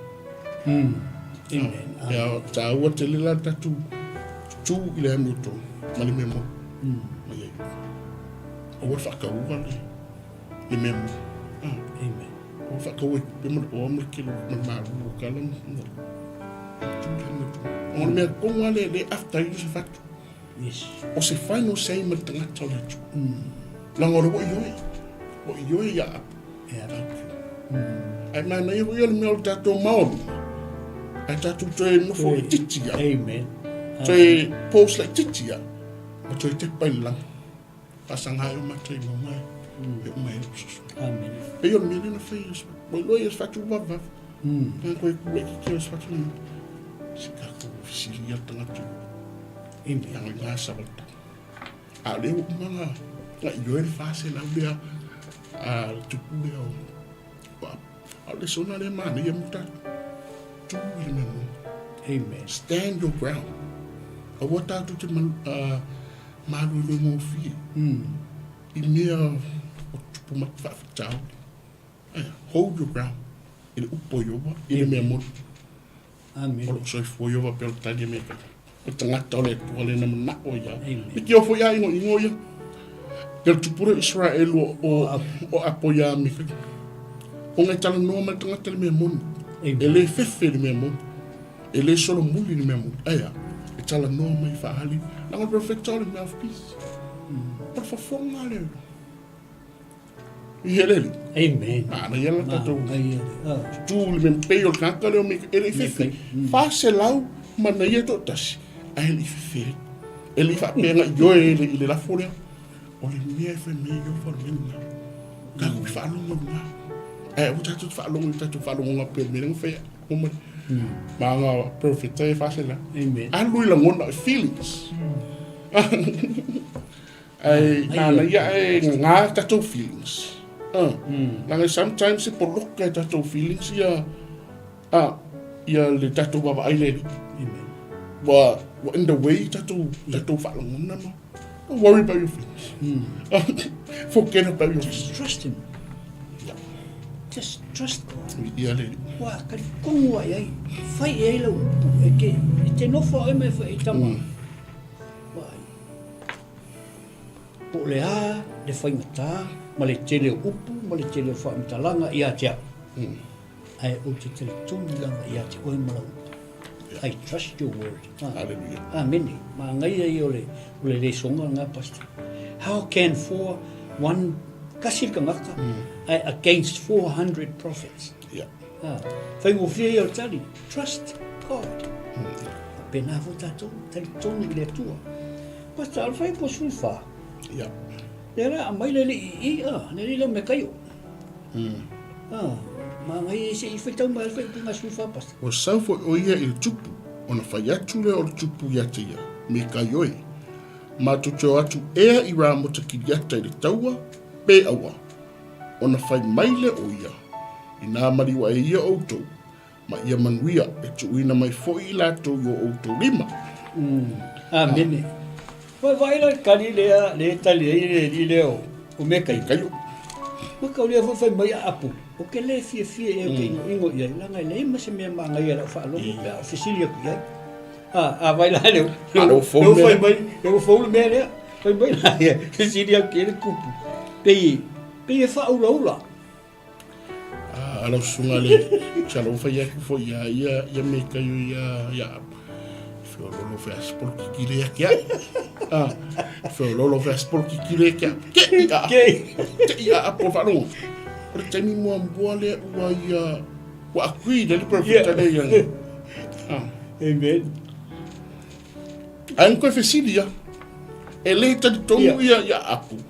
lena. Amen. Ia, taua tele la le tatou tu i le amiotonu ma le mea moni. Ma ia Ieova. Aua le faataua le, le mea moni. Amen. Aua le faataua i tupe ma le oa ma le kelo ma le malu o kala ma le tu le amiotonu. O le mea tonu lava lea, lea e after ai Iosefatu. Yes. O se final say ma le tagata o le Atua. Leaga o le ua ioe. Ua ioe ia Apu. Yeah. Ae manaia foi o le mea o le tatou maoluga. Ae tatou toe nofo laitiiti lava. Amen. Toe pause laitiiti lava. Ma toe tepa i le lagi. Faasaga ai o mata i mauga e e uma ai le fesoasoani. Amen. Pei o le mea lea na fai e Iosefatu. Ua iloa Iosefatu ua vavava. Nā koe kula i ke Iosefatu ni. Se tatou fesili ia le tagata i Amen. Langa i ngā savalta. A o lea ua uma na na ioe le 400 lea a le tupu lea o o Apu. A o le sona lea manaia mo tatou. Tu i le mea moni. Amen. Stand your ground. Aua tatou te malu, maluelue gofie i mea o tupu mai faafitauli. Ae, hold your ground i le upu a Ieova, i le mea moni. Amen. O loo soifua Ieova pea o le tali a mea kai. O le tagata o le Atua lea na manao ai ia. Amen. E kio foi a ingoingo ia. Ia le tupu lea o Israel o, o, o apo ia me kai. O ngai talanoa mai le tagata le mea moni. Amen. E le fefe le mea moni. E le solomuli le mea moni. Ae a, e talanoa mai faaali. Leaga o le profeta o le mouthpiece. O le fofoga lea. I hele li. Amen. Manaia la tatou Manaia le. Ah. tu le mea pei o le tagata lea o me e le i fefe. 400 ma na ia toatasi, ae le i fefe ai. E le i faapea na ioe i le, i le lafo lea. O le mea e fai mai ai Ieova o le mea lena. Tatou i faalogo i luga. Ae aua tatou te faalogo i tatou faalogoga pei o le mea lea na fai ai. Uma. Ma nga profeta e 400. Amen. Alu i lagona, feelings. Ae manaia ae gagā tatou feelings. Ah, leaga sometimes e poloka e tatou feelings ia ah, ia le tatou vaavaai le Alii. Amen. Ua ua in the way tatou tatou faalagona ma. Don't worry about your feelings. Forget about your Just feelings. trust him. Yeah. Just trust God. Ia le Alii. Ua talitonu ai ai, fai i ai lau upu, e te, e te nofo oe ma e fai i tama. Vaai. Po o le a le faigata ma le tele o upu ma le tele o faamatalaga ia te au, ae ou te talitonu lava ia te oe ma lau upu. I trust your word. Hallelujah. Amene. Manaia ia o le, o le lesoga lena, Pastor. How can four, one, tasi le tagata, ae against 400 prophets? Yeah. Ah, faigofie ia o le tali. Trust God. Faapena foi tatou, talitonu i le Atua. Pastor, o le fai po 14. Yeah. Lea la aumai le alii i i, ah, le alii lea o Mekaio. Ah, manaia se i faitau mai le faaupuga 14, Pastor. Ua sau foi ʻo ia i le tupu, ona fai atu lea o le tupu iā te ia, Mekaio e, matou te o atu ea i Ramota Kiriata i le taua, pe aua. Ona fai mai lea o ia, Inā maliu ae ia outou, ma ia manuia, e tuuina mai foi i latou i o outou lima. Amene. Vaai la le tali lea, lea e tali ai le alii lea o Mekaio. Mekaio. Makau lea foi fai mai a Apu, ou te le fiafia ea ou te inoino i ai, leaga e leai ma se mea manaia i lau faalogo pe a ou fesili atu i ai. A, a vai la lea, A lea ua fou le mea fai mai, lea ua fou le mea lea. Fai mai la ia, fesili atu i ai le tupu, pei, pei e faaulaula. A lau susuga le masalo ua fai atu foi ia ia ia Mekaio ia ia Apu. Feololo feasipolokiki le ia ke au. Ah, feololo feasipolokiki le ke au. Ke i a Ke. Te i a Apu o faalogo. O le taimi muamua lea ua ia ua agree le profeta le ia. Ah. Amen. Ae na toe fesili ia. E le talitonu ia ia Apu.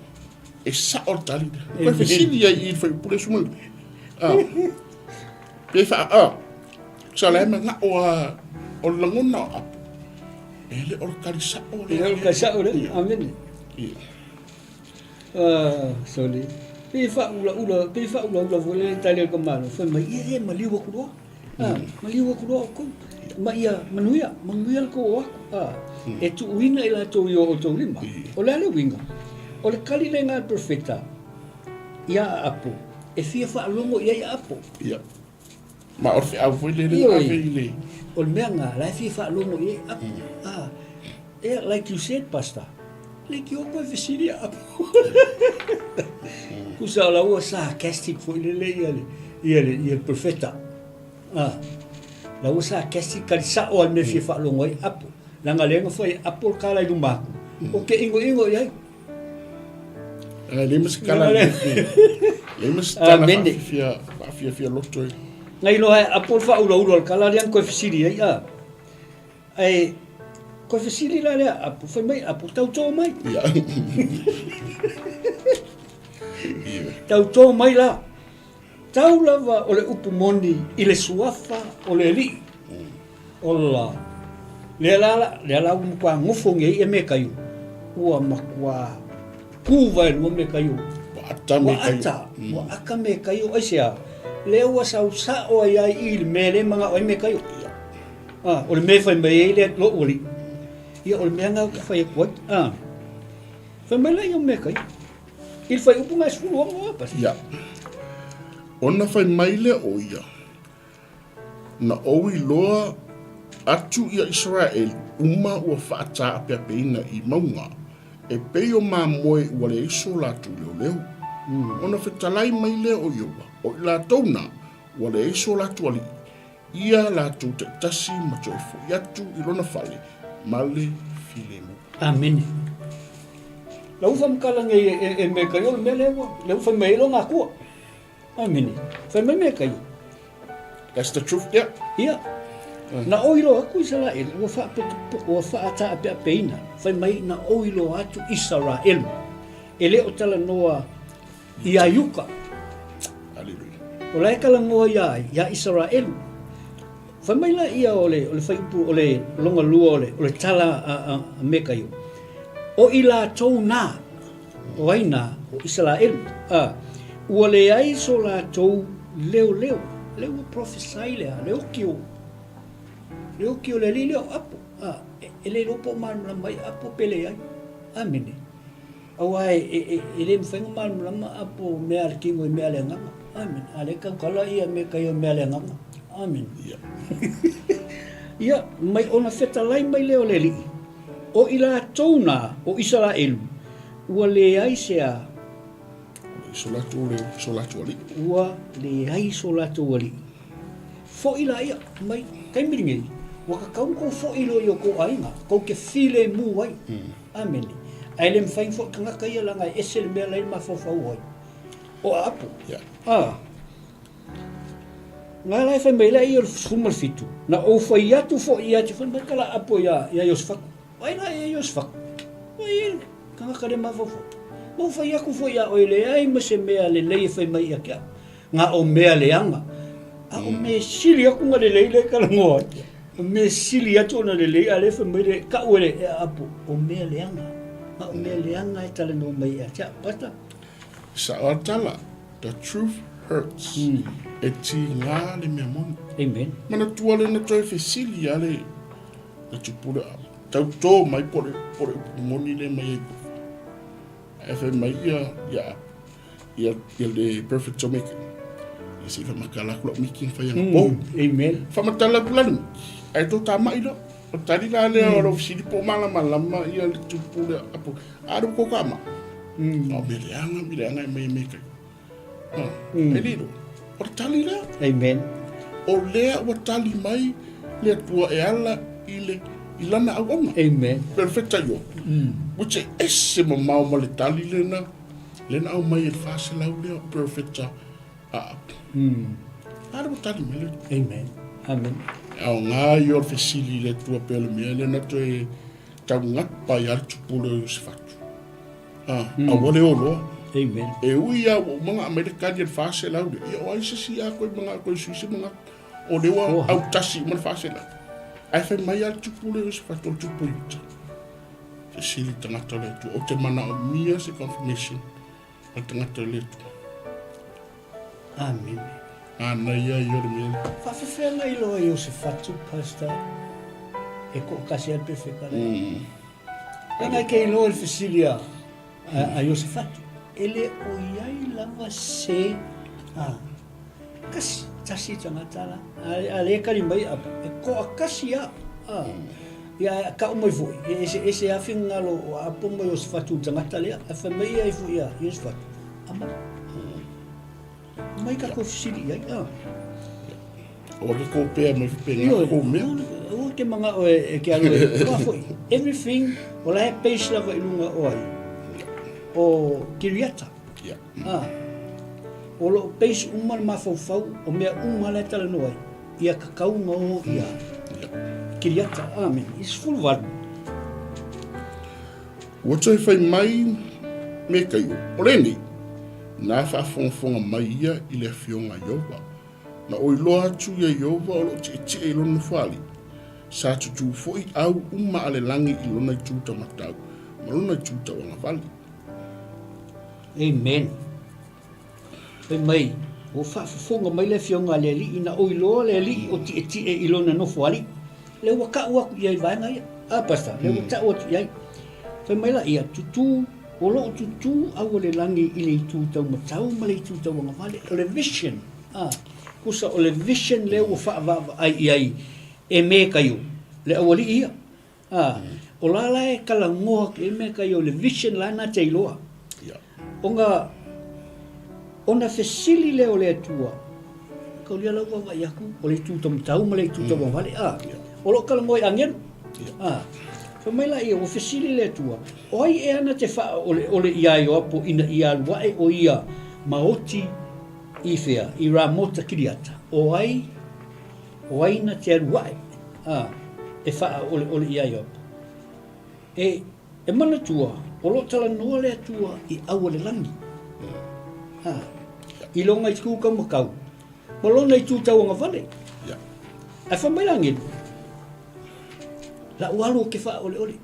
E sao le tali lea. Toe fesili ia i le faipule sumali. Ah. Pe fa ah. Sa la manao a o le lagona o Apu. E le o le tali sao lea. E le o le tali sao lea. Amene. Ia. Ah, sorry. Pei e faaulaula, pei e faaulaula foi lea le tali a le tamaloa, fai mai, ia, ia, maliu atu loa. A, maliu atu loa outou, ma ia manuia, manuia le tou o atu, a, e tuuina i latou i o outou lima. O le a le uiga? O le tali lena a le perofeta iā Aapo, e fia faalogo i ai Aapo. Ia. Ma o le feau foi lele na ave i le... O le mea lena, la e fia faalogo i ai Aapo. A, yeah, like you said, Pastor, leitioa koe fesili ia Aapo. Tusa o la ua sarcastic foi lele ia le, ia le, ia le profeta. Ah, la ua sarcastic kali sao al me fia faalogo ai Aapo. Leaga lea na fai e Aapo le kala i luma atu. O ke ingoingo i ai. Leaga e leai ma se tala leai ma se tala faafia faafiafia loto e. Na iloa e Aapo le faaulaula o le kala lea na toe fesili ai a. Ae toe fesili la lea Apo, fai mai Apo, tautō mai. Ia. Tautō mai la. Tau lava o le upu moni i le suafa o le Alii. Ola. Lea la, lea la ua matua gofogia ai ia mekaio, ua matua ku vaelua mekaio. Ua ata mekaio. Ua ata, ua aka mekaio. Aisea? Lea ua sau sao ai lava i i le mea lea e manao ai mekaio. A, o le mea e fai mai ai le lou alii, ia o le mea lena ou te fai atu ai. A, fai mai laia o mea kai. I le fuaiupu na e 16 a, Pastor. Ia. Ona fai mai lea o ia, Na ou iloa atu ia Isaraelu uma ua faataapeapeina i mauga, e pei o mamoe ua leai so latou leoleo. Ona fetalai mai lea o Ieova, O i latou na, ua leai so latou alii, ia latou taitasi ma toe foi atu i lona fale ma le filemu. Amene. Lau faamatala nei e, e me kai o le mea lea ua, lea ua fai mai ai lona Atua. Amene. Fai mai me kai. That's the truth, yeah. Ia. Na ou iloa atu Isaraelu ua ua faataapeapeina. Fai mai na ou iloa atu Isaraelu. E le o talanoa Iā Iuta. Aleluia. O la e talanoa iā ai? Iā Isaraelu. Fai mai la ia o le, o le fuaiupu, o le lona lua o le, o le tala a, a, a Mekaio. O i latou nā, o ai nā, o Isaraelu, a, ua leai so latou leoleo. Lea ua prophesy lea, le oki o, le oki o le alii lea o Apo. A, e, e le iloa po o malamalama ai Apo pe leai. Amene. Aua e le mafai ona malamalama a po o mea a le tino i mea a le agaga. Amene. A lea e tautala ia mea kai o mea a le agaga. Amene. Ia. Ia, mai ona fetalai mai lea o le Alii, o i latou na o Isaraelu, ua leai se a. So latou leo, so latou alii. Ua leai so latou alii. Foi laia mai taimi lenei, ua tatau ona tou foi loa i o tou aiga, tou te filemu ai. Amene. Ae le mafai ona foi tagata ia leaga e ese le mea la e i le mafaufau ai. O Aapo. Yeah. Ah. Nga la e fai mai lea ia o le 17, na ou fai atu foi ia te fai mai tala Aapo ia ia Iosefatu. Ai la ia Iosefatu. Ai e tagata le mafaufau. Na ou fai atu foi ia oe leai ma se mea lelei e fai mai ia te au. Na o mea leaga. A o mea sili atu na lelei lea e talanoa ai. O mea sili atu ona lelei, a lea fai mai le tau e le e Aapo, o mea leaga. Na o mea leaga e talanoa mai ia te au. Pastor? Sao a tala, the truth hurts. E tiga le mea moni. Amen. Manatua le na toe fesili a le le tupule a tautō mai po le po le upu moni le mai ai. Ae fai mai ia ia Aapo. Ia, ia le perfect Jamaica. Ia se i whamatala aku lau miki whai anga pou. Amen. Whamatala aku lani. Ai tō tāmai lo. O tari la lea o lau fisili po mala malama ia le tupu le apo. A ru ko kama. O me le anga, me le anga e mai e me kai. E lilo. O le tali lea. Amen. O lea ua tali mai le Atua e ala i le i lana auauna. Amen. Perfecta io. Which e ese mamao ma le tali lena. Lea na aumai e le 400 lea o Perfecta Aapo. A lea ua tali mai le. Amen. Amen. E aoga ia o le fesili i le Atua pea o le mea lea na toe taugapa ai lava le tupu lea o Iosefatu. A, a ua le oloa. Amen. E ui lava ua uma ona aumai le tali a le 400 lea, ia o ai se isi a koe manao koe sui se manatu. O lea ua autasi uma le 400. Ae fai mai lava le tupu lea o Iosefatu o le tupu o Iuta. Fesili tagata o le Atua. Ou te manaomia se confirmation a le tagata o le Atua. Amene. Manaia ia o le mea lea. Faafefea na iloa Iosefatu, Pastor, e toatasi ai le pefeka lea? Leaga e te iloa i le fesili a, a, a Iosefatu, e le o i ai lava se a, kasi, tasi tagata la. A, a le tali mai a, e toatasi a. A, ia tau mai foi, e ese ese lava finagalo o Apo ma Iosefatu i le tagata lea. Ae fai mai ai foi a Iosefatu, aumai. Mai tatou fesili i ai. Ah. Aua ke kōpea mai faapena ko mea. Aua ke mana'o e ke alu e. Aua foi, everything, o la e base lava i luga o ai. O Kiriata. Yeah. Ah. O loo base uma le mafaufau o mea uma la e talanoa ai. Ia tatau ona o ia Kiriata. Amen. I 18. Ua toe fai mai me Kaio, O lenei, na faafogafoga mai ia i le afioga a Ieova. Na oi loa atu ia Ieova o lo o tietie i lona nofoalii. Sa tutū foi au uma a le lagi i lona itu taumatau ma lona itu tauagavale. Amen. Fai mai, ua faafofoga mai le Afioga a le Alii, na oi loa le Alii o tietie i lona nofo alii. Lea ua tau atu i ai vaega ia. A, Pastor, lea ua tau atu i ai. Fai mai la ia, tutū, o loo tutū au o le lagi i le itu taumatau ma le itu tauagavale. O le vision, a, tusa o le vision lea ua faavaavaai i ai e Mekaio, le aualii ia. A, o la la e talanoa atu i ai mea kai o le vision la na te iloa. Ona, ona fesili lea o le Atua, kaulia lau vaavaai atu, o le itu taumatau ma le itu tauagavale, a, o lo o talanoa i agelu. A, fai mai laia, ua fesili le Atua, o ai ea na te faaoleole iā Ioapo ina ia alu ae o ia ma oti i whea, i Ramota Kiriata, o ai O ai na te alu ae, a, e faaoleole iā Ioapo? E, e manatua, o lo o talanoa le Atua i au o le lagi. A, i lona itu taumatau, ma lona itu tauagavale. Ae fai mai le agelu, La'u alu ou te faaoleole.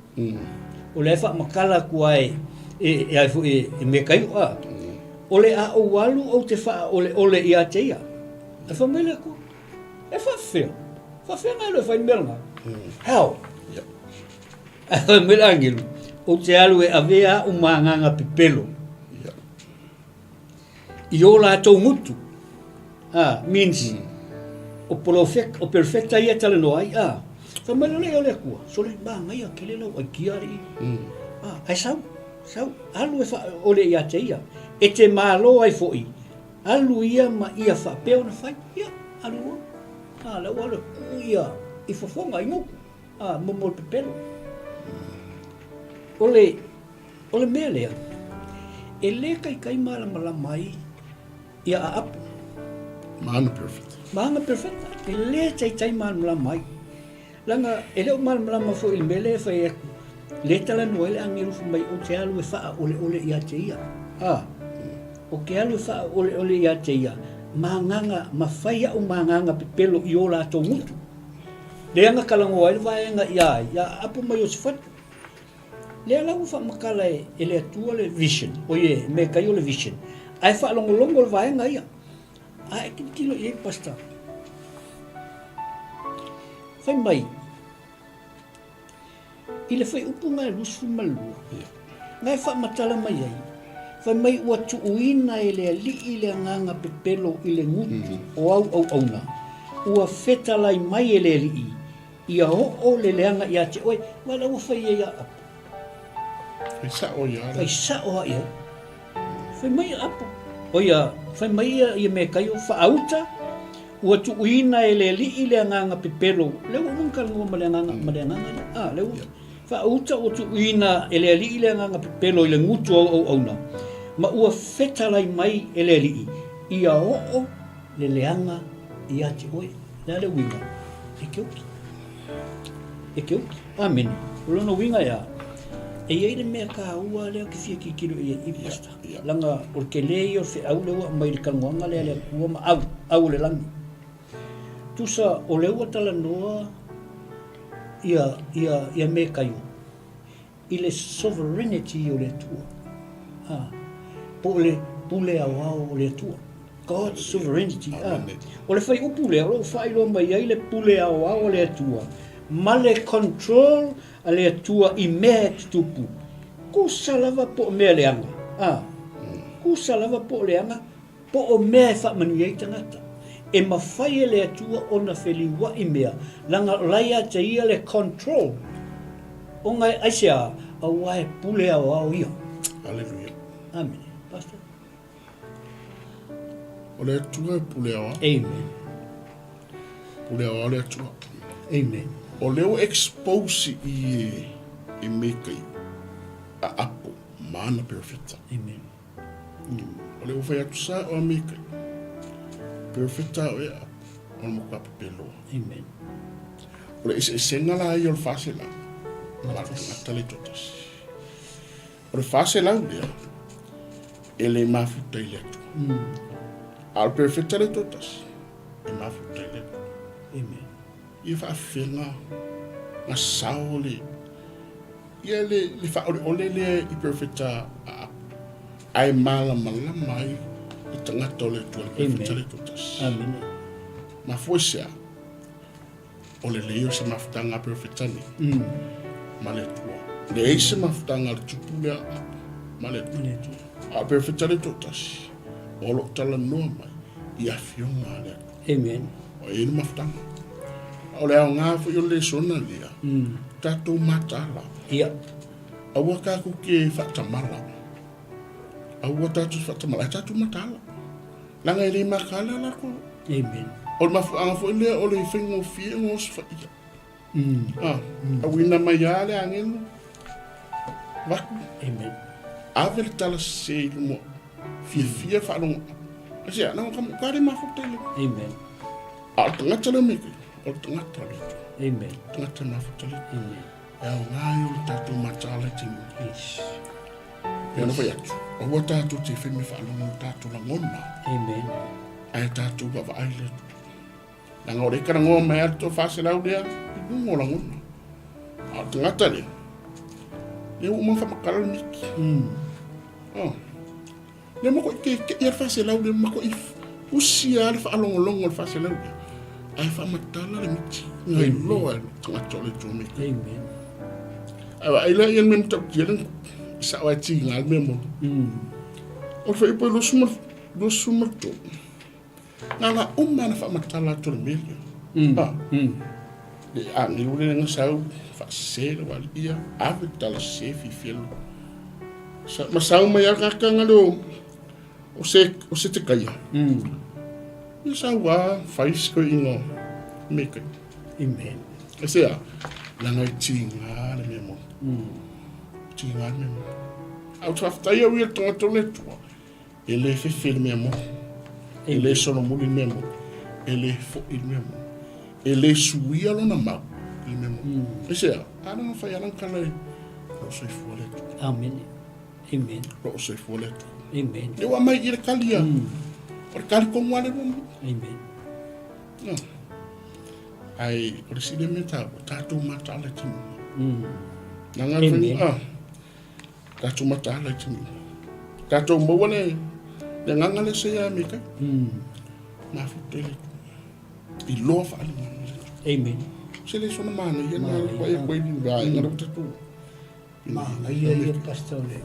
O lea e faamatala atu ai e, e ai foi e, e Mekaio, a. O le a ou alu ou te faaoleole iā te ia. Ae fai mai le Atua, E faafefea? Faafefea na alu e fai le mea lena? How? Ae fai mai le agelu, ou te alu e avea a'u ma agaga pepelo i o latou gutu. Ah, means o polofeta, o perfeta ia e talanoa ai. Ah, fai mai le o le Atua, sole manaia tele lau aikia alii. Ah, ae sau, sau, alu e faaole ia te ia. E te malo ai foi Alu ia ma ia faapea ona fai, ia, alu loa. A, lea ua alu e kuu ia i fofoga, i gutu, a, momo le pepelo. O le, o le mea lea, e le taitai malamalama ai ia Aapo. Ma ana perfect. Ma ana perfect. E le taitai malamalama ai. Leaga e le o malamalama foi i le mea lea e fai atu, lea e talanoa ai le agelu fai mai ou te alu e faaoleole ia te ia. A, ou te alu e faaoleole ia te ia, ma agaga, ma fai a'u ma agaga pepelo i o latou gutu. Lea na talanoa ai le vaega ia ai, ia aapo mai o se fatu. Lea la ua faamatala e, e le Atua le vision, oi e Mekaio le vision, ae faalogologo le vaega ia. A e tilotilo i ai, Pastor. Fai mai, i le fuaiupu na e 22, na e faamatala mai ai, fai mai ua tuuina e le Alii le agaga pepelo i le gutu o au auauna, ua fetalai mai e le Alii, ia oo le leaga ia te oe. Aua la ua fai ai ia Apo. Fai sao ia. Fai sao lava i ai. Fai mai ia Apo, o ia, fai mai ia, ia Mekaio, faauta, ua tuuina e le Alii le agaga pepelo, lea ua uma ona talanoa ma le agaga, ma le agaga lea, a, lea ua, faauta ua tuuina e le Alii le agaga pepelo i le gutu o au auauna, ma ua fetalai mai e le Alii, ia oo le leaga ia te oe. O le a le uiga? E te oki. E te oki. Amene. O lona uiga e a? E i ai le mea taua lea ou te fia tilotilo i ai i Pastor. Leaga o le tele ia o le feau lea ua aumai i le talanoaga lea a le Atua ma au, au o le lagi. Tusa o lea ua talanoa ia, ia, ia Mekaio i le sovereignty o le Atua. A, po o le pule aoao o le Atua. God's sovereignty. A, o le fuaiupu lea o lo o faailoa mai ai le pule aoao a le Atua ma le control a le Atua i mea e tutupu. Tusa lava po o mea leaga, a, tusa lava po o leaga, po o mea e faamanuia ai tagata. E mafai e le Atua ona feliuai mea, leaga o la e ia te Ia le control. Ona e aisea? Aua e pule aoao Ia. Aleluia. Amene. Pastor. O le Atua e pule aoao. Amen. Pule aoao le Atua. Amen. O lea ua expose i e, e mekai a apo ma ana perofeta. Amen. O lea ua fai atu sa o Amerika. Perofeta o e apo o le matua pepeloa. Amen. O le eseesega la ia o le 400 ma le tagata le toatasi. O le 400 lea, e le mafuta i le Atua. A o le perofeta le toatasi, e mafuta i le Atua. Amen. Ia faafefea na sao le ia le le faaoleole lea i perofeta a Apo, ae malamalama ai le tagata o le Atua, le perofeta le toatasi. Amen. Mafua i se a? O le lelei o se mafutaga a perofeta nei ma le Atua. Leai se mafutaga a le tupu lea a Apo ma le Atua. A o perofeta le toatasi, o lo o talanoa mai i afioga a le Atua. Amen. O ai le mafutaga. O le aoga foi o le lesona lea, tatou mataala. Ia. Aua tatou te faatamala. Aua tatou te faatamala, ae tatou mataala. Leaga e le mataala latou. Amen. O le mafuaaga foi lea o le faigofie ona osofaia. Ah, auina mai lava le agelu, vaku. Amen. Ave le tala sese i luma, fiafia faalogo. Aisea, leaga ka matua le mafuta i le. Amen. A o le tagata lea me o le tagata o le Atua. Amen. Tagata mafuta le Atua. Amen. E aoga ai o le tatou mataala i te Yes. E ona fai atu, aua tatou te fai mea faalogo i tatou lagona. Amen. Ae tatou vaavaai le Atua. Leaga o le talanoa mai lava le toa 400 lea i luga o lagona. A o le tagata lea, lea ua uma ona faamatala le miti. Oh. Lea matuai keke'i lava le 400 lea, matuai usi lava le faalogologo o le 400 lea. Ae faamatala le miti. Na iloa e le tagata o le Atua mea. Amen. Ae vaai la ia le mea matautia lea, e sao lava e tiga le mea moni. O le fuaiupu e 23, Na la uma na faamatala atu le mea lea. Ah. Le agelu le na sau faasese le wali ia ave tala sese fiafia lo. Sa, ma sau mai a kaka nga le o o se o se te kaia. Ia sau a fai se koe ingo me kai. Amen. E se a, langa i tinga le mea mo. Tinga le mea mo. Au te whawhitai au i le tangata o le Atua. E le fefe le mea moni. E le solomuli le mea moni. E le foʻi le mea moni. E le suia lona mau i le mea moni. Mm. Aisea? A na fai ala kala i loo soifua le Atua. Amen. Amen. Loo soifua le Atua. Amen. Le ua mai i le kali ia. O le kali kongu ale lua mai. Amen. No. Ai, o le sile mea tāua, tātou mataala i te numa. Nā ngā Amen. whenua, ah, Tatou mataala i te niu. Tatou maua le, le agaga lea se ia me kai. Mafuta i le Atua. I loa whaaliga le Atua. Amen. Se le sona mana ia nā le koe koe ni vā inga rau tatu. Manaia ia pastor o le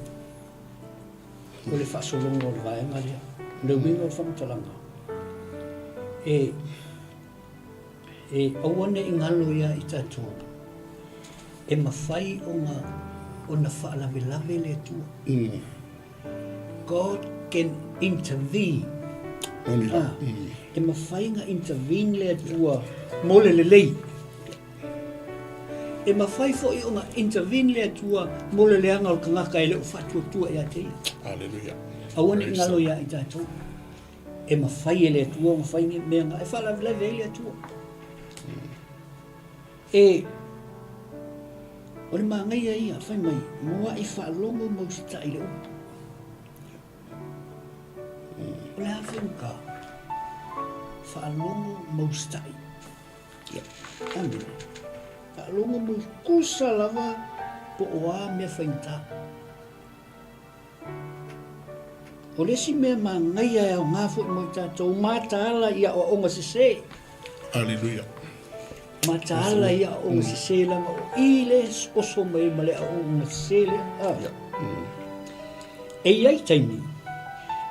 o le faasologa o le vaega lea. O le uiga o le faamatalaga, e E aua ne i galo ia i tatou, e mafai ona ona faalavelave le Atua. God can intervene. Ah, e mafai ona intervene le Atua mo le lelei. E mafai foi ona intervene le Atua mo le leaga o le tagata e le o faatuatua ia te ia. Hallelujah. Aua ne i galo ia i tatou. E mafai e le Atua ona fai mea na e faalavelave ai le Atua. E, o le manaia ia, fai mai, mua'i faalogo ma usitai i le upu. O le a faigata? Faalogo ma usitai. Amene. Faalogo ma tusa lava po o a mea faigata. O le isi mea manaia e aoga foi mo i tatou, mataala i aoaoga sese. Aleluia. Mataala i aoaoga sese leaga o i le oso mai ai ma le aoaoga sese lea. Ah. Yeah. E i ai taimi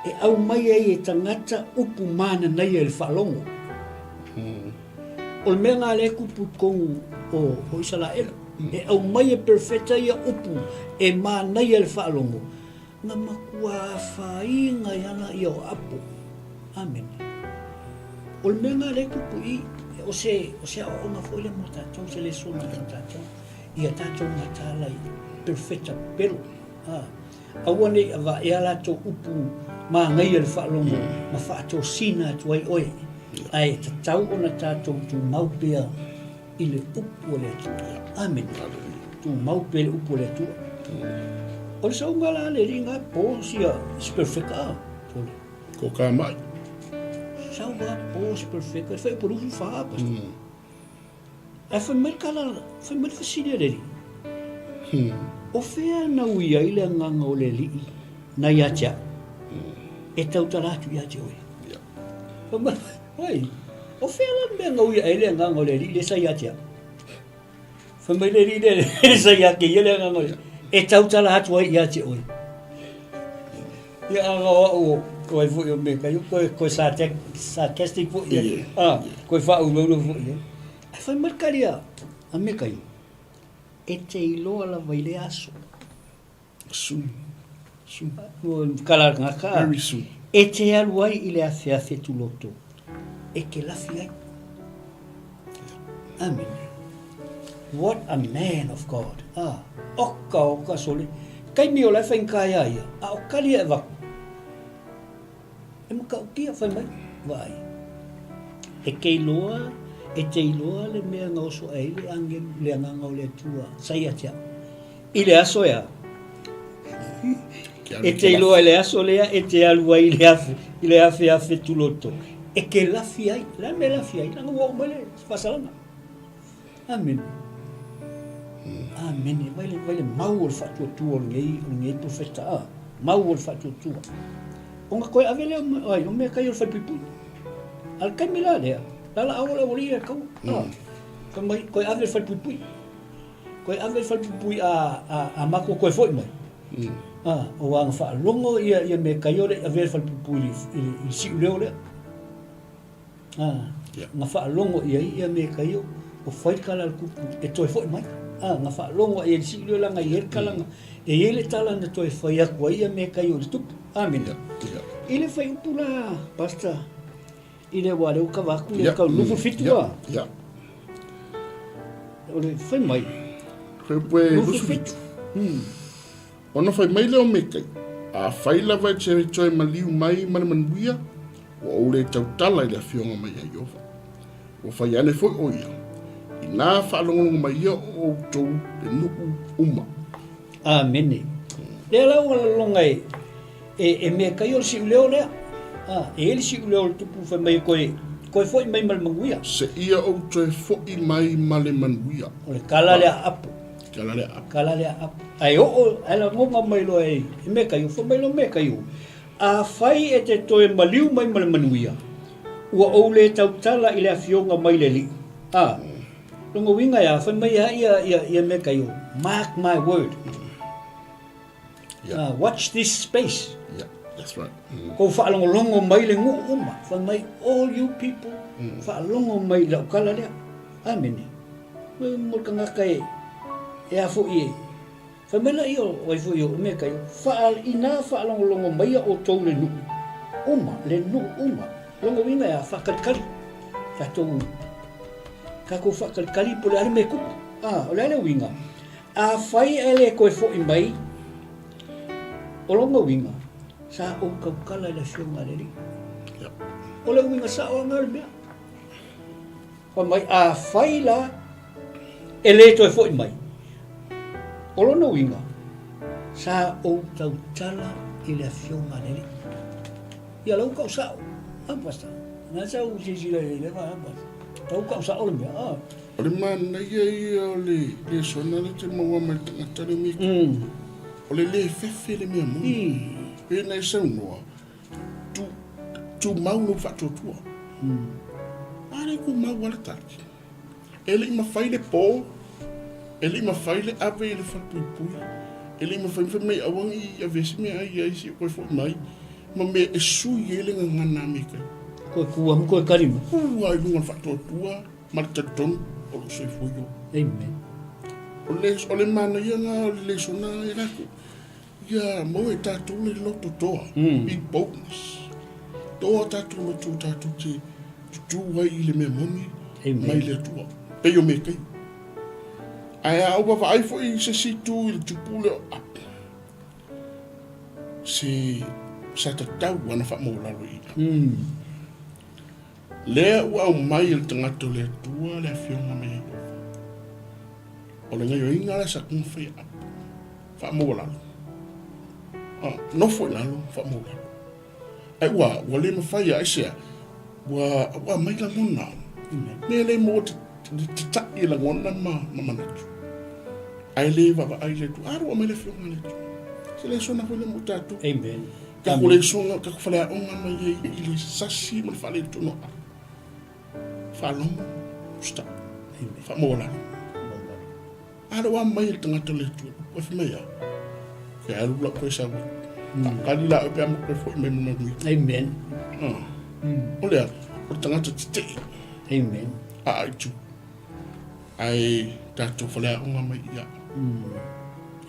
e aumai ai e tagata upu mananaia i le faalogo. O le mea lena lea e kupu i totonu o, o Isaraelu. E aumai e perofeta ia upu e manaia i le faalogo, na matua afaina ai lava ia o apo. Amene. O le mea lena lea e tupu i i, o se, o se aoaoga foi lea mo tatou, se lesona mo tatou, ia tatou mataala i perofeta pepelo. A, aua ne i avaea latou upu manaia i le faalogo ma faatosina atu ai oe, ae tatau ona tatou tumau pea i le upu a le Atua. Amene. Tumau pea i le upu a le Atua. O le sauga la a le alii na po sia si perfeka a, sole. Ko ka mai. Sauga po si perfeka, e fai upu lufu fa, pastor. Ae fai mai le tala, fai mai le fesili a le alii, O fea na ui ai le agaga o le alii na ia te au, e tautala atu ia te oe? Fai mai, oi, o fea la le mea na ui ai le agaga o le alii lea sa ia te au? Fai mai le alii lea sa ia te ia le agaga o le e tautala atu ai ia te oe. Ia a o au o ai foi o me kai koe koe sarcastic foi ia. Ah, koe faaulaula foi ia. Ae fai mai le tali a me kai, e te iloa lava i le aso. Soon. Soon. Ua kala ngaka. Very soon. E te alu ai i le afeafe tuloto, e te lafi ai. Amen. What a man of God. Ah, oka oka sole. Taimi o la e faigata ia ia, a o kali e avatu. E matautia fai mai, vaai. E te iloa, e te iloa le mea na oso ai le agelu, le agaga o le Atua, sa ia te au. I le aso e a? E te iloa i le aso lea e te alu ai i le afe, i le afeafe tuloto. E te lafi ai, o le a le mea e lafi ai? Leaga ua oo mai le faasalaga. Amene. Amene. Vai le, vai le mau o le faatuatua o lenei, o lenei profeta, a. Mau o le faatuatua. Ona toe ave lea o, ai, o mea kai o le faipipui. A le taimi la lea, lala au o le aualii e kaua. A. Fai mai, toe ave le faipipui. Koe ave le falepuipui a, a, a matou koe foi mai. A, o ana faalogo ia, ia me kai ole ave le falepuipui i, i, i siu leo lea. A, yeah. Na faalogo ia ia me kai o, o fai kala le kupu e toe foi mai. A, na faalogo ia i siu leo langa i el kalanga. E i le tala na toe fai aku ai ia me kai o le tupu. Amen. Yeah. Yeah. I le fai upu la, pastor, I le wā lea ua kava atu le kau 27 a. Ia. O le fai mai. Fai pue 27. Ona fai mai lea o Mekai, Afai lava e te toe maliu mai ma le manuia, ua ou le tautala i le afioga mai ia Ieova. Ua fai ane foi ʻo ia, inā faalogologo mai ia o ʻoutou le nuʻu uma. Amene. Lea la ua laloga e, e, e mea kai o le siuleo lea. A, e i ai le siuleo o le tupu fai mai e koe, koe foʻi mai ma le manuia. Seia ou toe foʻi mai ma le manuia. O le kala lea a apo. Kala lea apo. Kala lea apo. Ae oo, ae lagoga mai loa e, e mea kai o, fai mai loa mea kai o. Afai e te toe maliu mai ma le manuia, ua ou le tautala i le afioga mai le Alii. A, lona uiga e a, fai mai a ia, ia, ia mea kai o, mark my word. Yeah. Watch this space. Yeah, that's right. Kou faalogologo mai le nuu uma. Fai mai, all you people, faalogo mai i lau tala lea. Amene. Mo le tagata e, e a foi e, fai mai laia o ai foi o mea kai, faa, inā faalogologo mai ia outou le nuu uma, le nuu uma. Lona uiga e a, faakalikali. Tatou, tatou faakalikali po o le a le mea e tupu. Ah, o le a le uiga? Afai ae le toe foi mai, o lona uiga, sa ou tautala i le Afioga a le Alii. O le uiga sao lena o le mea. Fai mai, afai la e le toe foi mai, o lona uiga, sa ou tautala i le Afioga a le Alii. Ia la ua tau sao. A, Pastor? Na sa ou silasila i ai i lea vaega, Pastor. La ua tau sao le mea. A. O le manaia ia o le lesona lea te maua mai le tagata le mea. O le le fefe le mea moni. Pei ona e saunoa. Tumau lou faatuatua. A le tumau lava le tali. E le i mafai le po, e le i mafai le ave i le falepuipui, e le i mafai fai mai aua ne i avea se meaai i ai se i toe foi mai, ma mea e sui ai le gagana a Mikaia. Toe tu lava ma toe tali mai. Tu lava i luga o le faatuatua ma le talitonu o lou soifua i o. Amen. O le, o le manaia lena o le lesona e latou. Ia maua e tatou le loto toa, be boldness. Toa tatou loto tatou te tutū ai i le mea moni mai le Atua, pei o Mekaio. Ae a ou vaavaai foi i se isi itu i le tupu lea o Apo, se sa tatau ana faamaualalo i ina. Lea ua aumai e le tagata o le Atua le afioga mai Ieova. O le gaioiga lea sa taumafai e Apo. Faamaualalo. Ah, nofo i lalo, faamaualalo. Ai ua, ua le mafai a aisea, ua, ua aumai lagona. Mea le maua te, te ta'i e lagona ma, ma manatu. Ae le vaavaai le Atua. A ua aumai le afioga a le Atua. Se lesona foi lea mo tatou. Amen. Takou lesona, takou faleaoga mai ai i le sasi ma le faaletonu o Apo. Faalogo, stop. Faamaualalo. A lea ua aumai e le tagata o le Atua, ua fai mai a, ke alu lau koe sau ai. Taakali la oe pe a ma koe foi mai ma manuia. Amen. Ah. O le a, o le tagata tetee. Amen. A ai tu. Ae tatou faleaoga mai ia.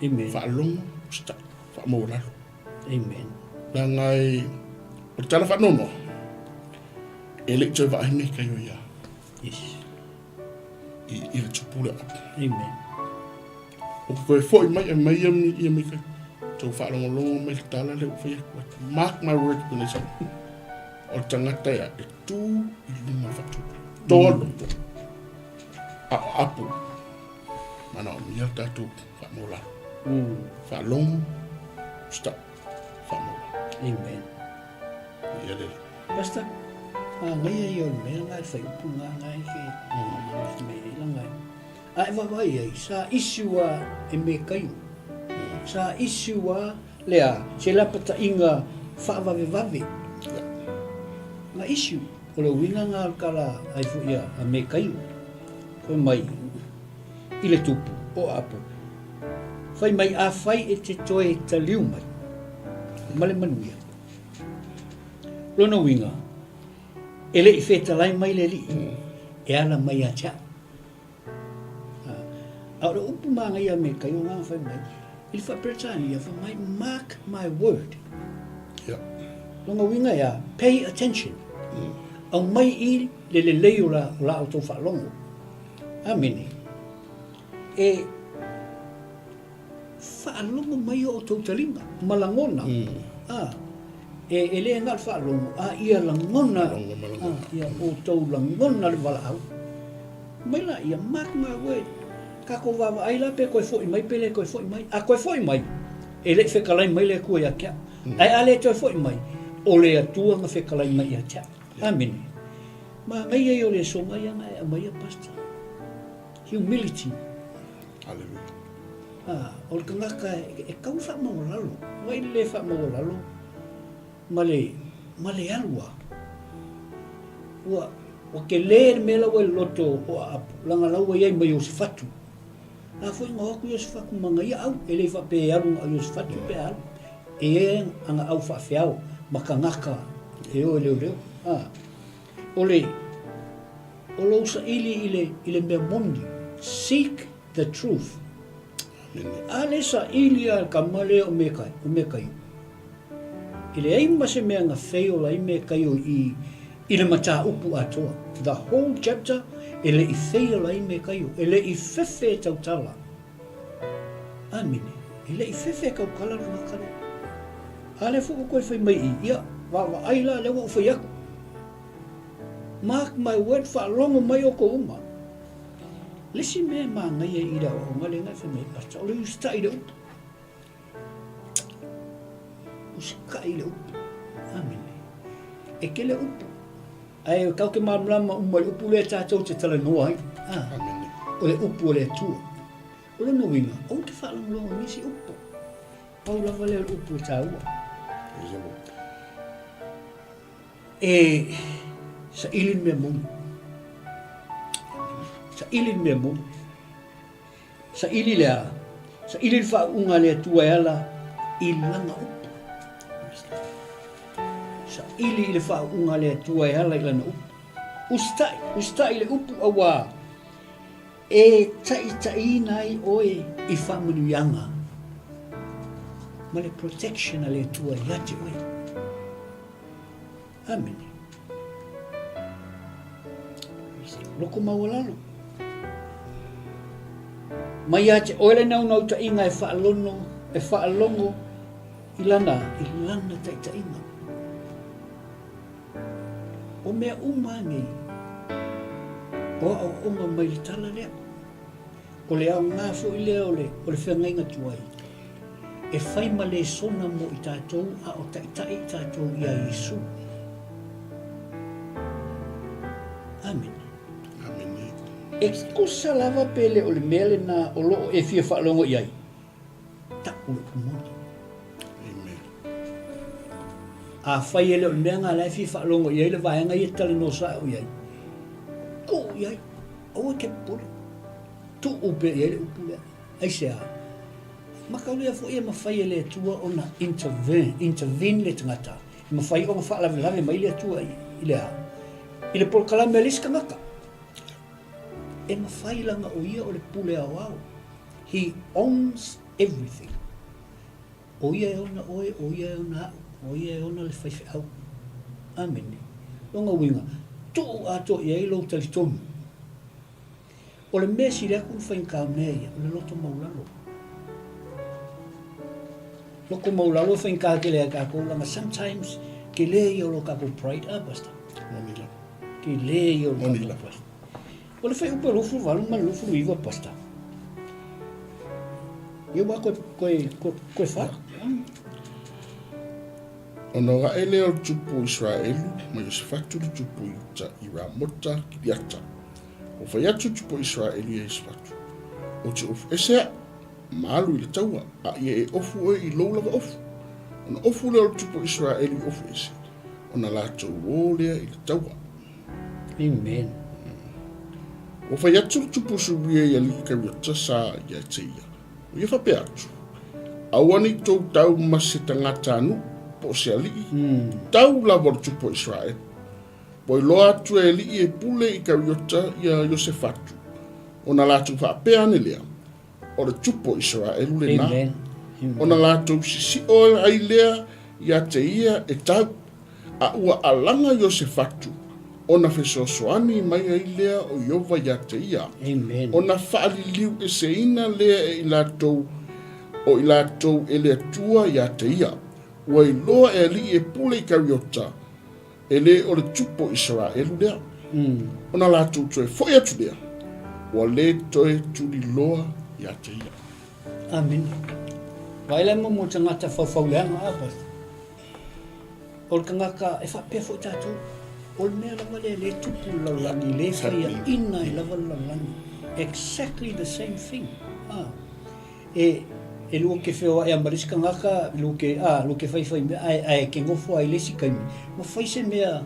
Amen. Faalogo, stop. Faamaualalo. Amen. Leaga e, o le tala faanoanoa, e le i toe vaai mai kai o ia. Yes. I, i le tupu le apu. Amen. O ke koe foi mai e mai ia mi ia mai kai. Tau whaalongolongo mai le tala le ua whai atu. Mark my words when I say. O le tangata ia e tū i lunga o le whatupu. Toa loto. A o apu. Mana o mia tātou whaamolalo. Whaalongo. Stop. Whaamolalo. Amen. Ia lele. Pastor, manaia ia o le mea lena e fai upu na na e ke me e langa e. A e vaavaai ai, sa issue a e me kaio. Sa issue a lea, se lapataiga faavavevave. Na issue, o le uiga na o le kala ai foi a me kaio. Fai mai, i le tupu o Apo. Fai mai, afai e te toe taliu mai, ma le manuia. Lona uiga, e le i fetalai mai le Alii, e ala mai ia te au. A o le upu manaia me kai o ngā whai mai, i le wha-Peretania, whai mai, mark my word. Yeah. Lona uiga e a, pay attention. Au mai i le lelei o la, o la outou faalogo. Amene. E faalogo mai o outou taliga ma lagona. A, e, e le na o le faalogo, a ia lagona, a, ia outou lagona le valaau. Mai la ia, mark my word, tatou vaavaai la pe toe foi mai pe le toe foi mai. A toe foi mai, e le i fetalai mai le Atua ia te au. Ae a le toe foi mai, o le Atua na fetalai mai ia te au. Amene. Manaia ia o le soga ia na e aumaia, Pastor. Humility. Hallelujah. Ah, o le tagata e tau faamaualalo. Vai le le faamaualalo ma le, ma le alu a. Ua, ua tele le mea la ua i le loto o Aapo, leaga la ua i ai ma Iosefatu. La foi na o atu Iosefatu ma ana ia au, e le faapea e alu na o Iosefatu pe a alu. E i ai ana au faafeao ma tagata e o e leoleo. Ah, o le, o lou saili i le, i le mea moni, seek the truth. A le saili a le tama lea o Mekai, o Mekaio. E leai ma se mea na fail ai Mekaio i, i le mataupu atoa. The whole chapter, e le i fail ai Mekaio. E le i fefe e tautala. Amene. E le i fefe e tautala le tagata lea. A lea foi ua toe fai mai i i, ia, vaavaai la, lea ua ou fai atu. Mark my word, faalogo mai outou uma. Le isi mea e manaia i le aoaoga lea na e fai mai ai Pastor, o le usitai i le upu. Usitai i le upu. Amene. E tele upu. Ae tatou te malamalama uma i le upu lea tatou te talanoa ai. Ah. Amene. O le upu o le Atua. O lona uiga, aua te faalogologo i nisi upu. Pau lava lea o le upu e taua. E saili le mea moni. Saili le mea moni. Saili le a? Saili le faauuga a le Atua e ala i lana upu. Saili i le faauuga a le Atua e ala i lana upu. Usitai, usitai i le upu auā e taitaiina ai oe i faamanuiaga ma le protection a le Atua ia te oe. Amene. Loko maualalo. Mai ia te oe le naunautaiga e faalono, e faalogo i lana, i lana taitaiga. O mea uma nei, o aoaoga mai le tala lea. O le aoga foi lea o le, o le feagaiga tuai, e fai ma lesona mo i tatou a o taitai i tatou iā Iesu. Amene. Amene. E tusa lava pe le o le mea lena o lo o e fia faalogo i ai, ta'u le upu moni. Amen. Afai e le o le mea lena la e fia faalogo i ai le vaega ia e talanoa sa'o i ai, tuu i ai. Aua e te popole. Tuu pea i ai le upu lea. Aisea? Mataulia foi e mafai e le Atua ona intervene, intervene le tagata. E mafai ona faalavelave mai le Atua i, i le a? I le polokalame a le isi tagata. E mafai leaga o ia o le pule aoao. He owns everything. O ia e ona oe, o ia e ona a'u, o ia e ona le faifeau. Amene. Lona uiga, tuu atoa i ai lou talitonu. O le mea sili atu ona faigata o mea ia, o le loto maulalo. Loto maulalo e faigata tele ia tatou, leaga sometimes tele ia o lo tatou pride, a Pastor? Moni lava. Tele ia o lo tatou pride. O le fuaiupu e 28 ma le 29, Pastor. Ia ua koe, koe, koe, koe wha. Ona aʻe lea o le tupu o Iseraelu ma Iosefatu le tupu o Iuta i Ramota Kiriata. Ua fai atu le tupu o Iseraelu iā Iosefatu, Ou te ofu ese aʻu, ma alu i le taua, a ia e ofu oe i lou lava ofu. Ona ofu lea o le tupu o Iseraelu i ofu ese, ona latou ō lea i le taua. Amen. Ua fai atu le tupu o Suria i alii Kariota sa ia te ia. O ia faapea atu, Aua ne i tou tau ma se tagata a nuu, po o se alii, tau lava o le tupu o Israele. Ua iloa atu e alii e pule i Kariota ia Iosefatu, ona latou faapea ane lea, O le tupu o Isaraelu lenā. Ona latou sisio ai lea ia te ia e tau, a ua alaga Iosefatu, ona fesoasoani mai ai lea o Ieova ia te ia, ona faaliliueseina lea e i latou o i latou e le Atua ia te ia. Ua iloa e alii e pule i Kariota, E le o le tupu o Isaraelu lea. Ona latou toe foi atu lea, ua le toe tuliloa ia te ia. Amene. Vaai la mo tagata faufauleaga a pastor. O le tagata e faapea foi tatou, o le mea lava lea le tupu i le lalolagi, le faiaina ai lava le lalolagi. Exactly the same thing. Ah. E, e lua ke feoaʻi a ma le isi kanaka, lua ke, a, lua ke faifai mea, ae, ae ke nofo ai le isi kaimi, ma fai se mea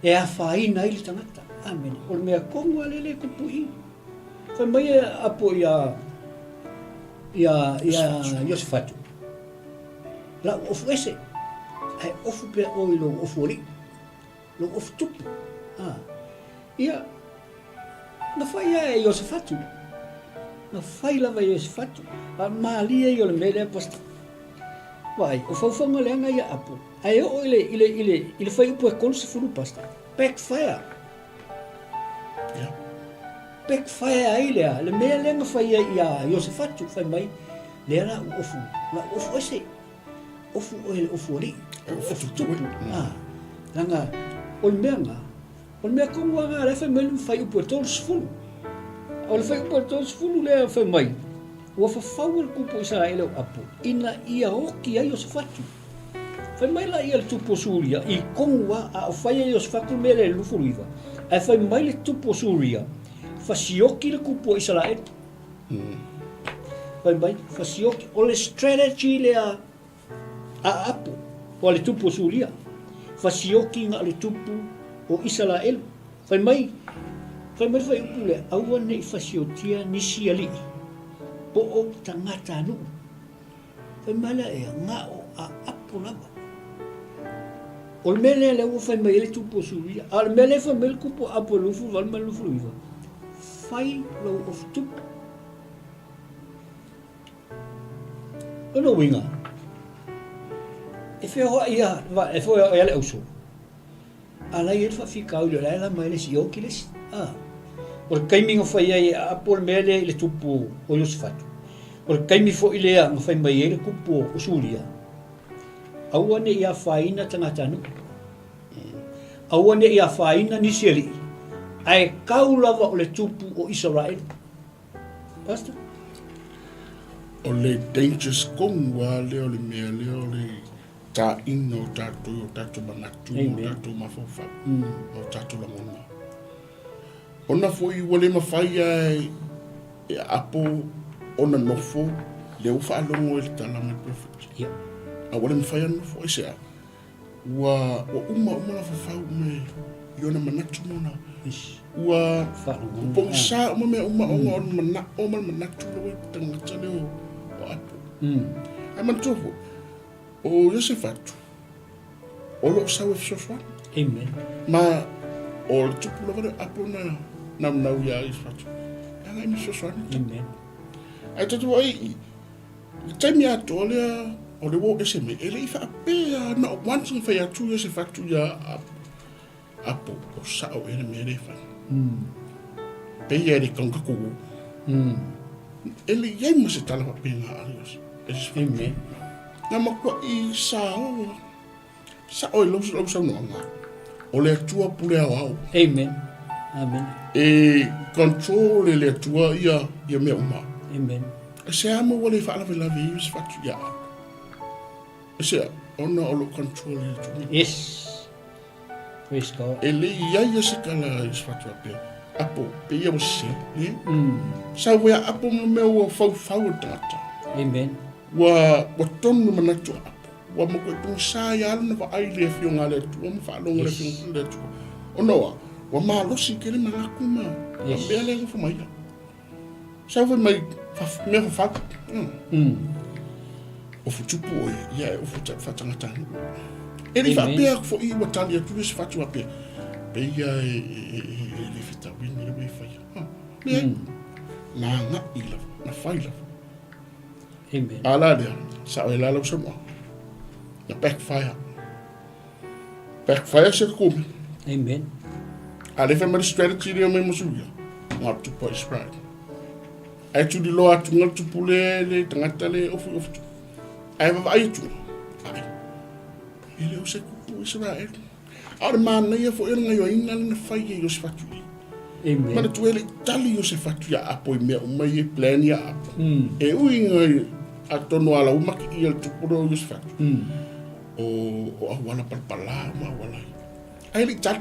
e afaina ai le tagata. Amene. O le mea tonu lava lea le tupu i i. Fai mai e apo iā, iā, iā Iosefatu, La'u ofu ese, ae ofu pea oe i lou ofu alii, lou ofu tupu. A. Ia, na fai lava e Iosefatu. Na fai lava e Iosefatu. A malie ia o le mea lea, Pastor. Vaai, o faufauga leaga ia Apo. Ae oo i le, i le, i le, i le fuaiupu e 30, Pastor. Backfire. Yeah. Backfire ai lea, le mea lea na fai ai ia Iosefatu, fai mai, lea la u ofu, la u ofu ese. Ofu oe le ofu alii, ofu tupu. Ah, leaga, o le mea na, O le mea tonu lava lena, o la e fai mai le fuaiupu e 30. O le fuaiupu e 30 lea e fai mai, ua fafau e le tupu o Isaraele o Apo, ina ia oti ai Iosefatu. Fai mai laia le tupu o Suria, i tonu lava, a o fai e Iosefatu le mea lea i le 29, ae fai mai le tupu o Suria, fasioti le tupu o Isaraele. Fai mai, fasioti. O le strategy lea a Apo, o le tupu o Suria. Fasioki na o le tupu o Isaraelu. Fai mai, fai mai le fuaiupu lea, Aua ne i fasiotia nisi alii, po o tagatanuu. Fai mai lea, Ea, na o aapo lava. O le mea lea lea ua fai mai ai le tupu o Suria. A o le mea lea e fai mai le tupu o Apo i le 28 ma le 29, fai lou ofutupu. O lona uiga, e feoai lava, e feoai lava le auso, a la e i ai le faafitauli o la e lama ai le isi i o ki le isi. A. O le taimi na fai ai e Aapo le mea lea i le tupu o Iosefatu, o le taimi foi lea na fai mai ai le tupu o Suria, aua ne i afaina tagatanuu, aua ne i afaina nisi alii, ae kau lava o le tupu o Isaraelu. Pastor? O le dangerous tonu lava lea o le mea lea o le taina o tatou i o tatou manatu ma o tatou mafaufau ma o tatou lagona. Ona foi ua le mafai lava e Apo ona nofo lea ua faalogo i le tala mai le prophet. A ua le mafai ona nofo, aisea? Ua uma uma ona fafau uma i ona manatu ma ona ua pogisa uma mea uma ona o le manao ma le manatu lea ua i le tagata lea o Apo. Ae manatua foi, o Iosefatu, o lo o sau e fesoasoani. Amen. Ma o le tupu lava lea o Apo na naunau iā Iosefatu, e agai ma fesoasoani. Amen. Ae tatou vaai i le taimi atoa lea o le ua oo ese mai, e le i faapea not once na fai atu Iosefatu iā Apo, o sao ea le mea lea e fai. Pei e le kaungaku. E le i ai ma se tala faapena a Iosefatu. Amen. Na matuai sao, sao i lau saunoaga, o le Atua pule aoao. Amen. Amen. E control e le Atua ia mea uma. Amen. E se a ma ua le faalavelave ai Iosefatu ia Apo? E se a? Ona o lo o control e le Atua. Yes. Praise God. E le i ai ia se tala a Iosefatu faapea, Apo, pei ia ua sese, le? Sau ea Apo ma mea ua faufau e le tagata. Amen. Ua tonu le manatu o Apo. Ua matuai pogisa ia lona vaai i le afioga a le Atua ma faalogo i le afioga a le Atua. Ona o a? Ua malosi tele manatu ma mea lea e nofo mai ai. Sau fai mai mea fafau. Ofu tupu oe, ia e ofu faatagatanuu. E le i faapea atu foi ua tali atu Iosefatu faapea, pei a e le fetauina le ua e faia. Leai, na agai lava, na fai lava. Amen. A la lea, sao e la lau saunoaga. Na backfire. Backfire se kumi. Amen. A le fai mai le strategy lea mai Masuria. Ngā tupu a Israel. Ai tuli loa atu ngā tupu le le tagata le ofu ofu tupu. Ai vavaai atu. Ai. E le o se kupu Israel. A o le manaia foi o le gaioiga le na fai e Iosefatu i. Amen. Manatua e le i tali Iosefatu ia Apo i mea uma i e plan ia Apo. E ui ngai atonu ala uma ki ia le tupu lea o Iosefatu. O auala palapala ma auala ai. Ai le i tali.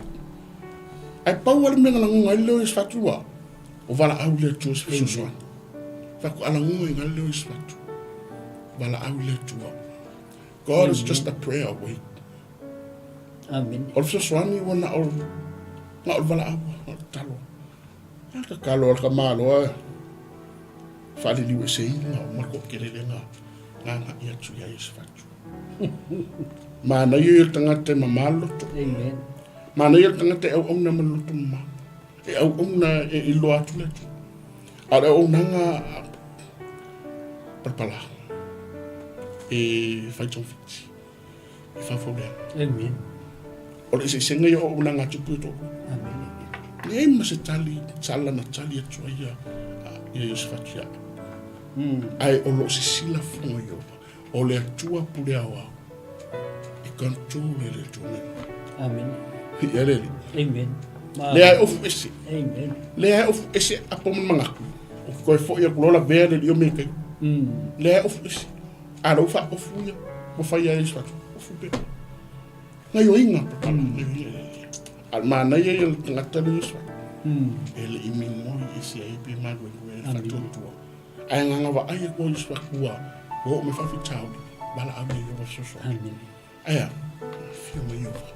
Ai pau lava le mea na lagona ai le leo o Iosefatu ua, o valaau le Atua se fesoasoani. Faatoa lagona ai le leo o Iosefatu. Valaau le Atua. God is just a prayer away. Amen. O le fesoasoani ua na o, na o le valaau, na o le tatalo. A tatalo a le tamaloa e faaliliueseina o ma le toatele lea na agai atu ia Iosefatu. Manaia ia le tagata e mama le loto. Amen. Manaia le tagata e auauna ma le loto mama. E auauna e iloa atu le Atua. A o le auaunaga palapala e fai togafiti, e faufauleaga. Amen. O le eseesega ia o auaunaga a tupu e toalua. Amen. Leai ma se tali sala na tali atu ai ia Iosefatu ia Apo. Ae o lo o sisila fuga Ieova. O le Atua pule aoao e control e le Atua mea. Amen. Ia le Alii. Amen. Lea e ofu ese. Amen. Lea e ofu ese apo ma manatu. O ke koe foi atu loa lavea le alii o mea kai. Lea e ofu ese. A lou fa ofu ia. Ua fai ai Iosefatu. Ofu pea. Gaioiga papala. Gaioiga. A le manaia ia le tagata le Iosefatu. E le i migoi ese ai pe maluelue e le faatuatua. Ae agaga vaai atu o Iosefatu ua oo mai faafitauli, valaau ia Ieova fesoasoani. Amen. Ae a? Afio mai Ieova.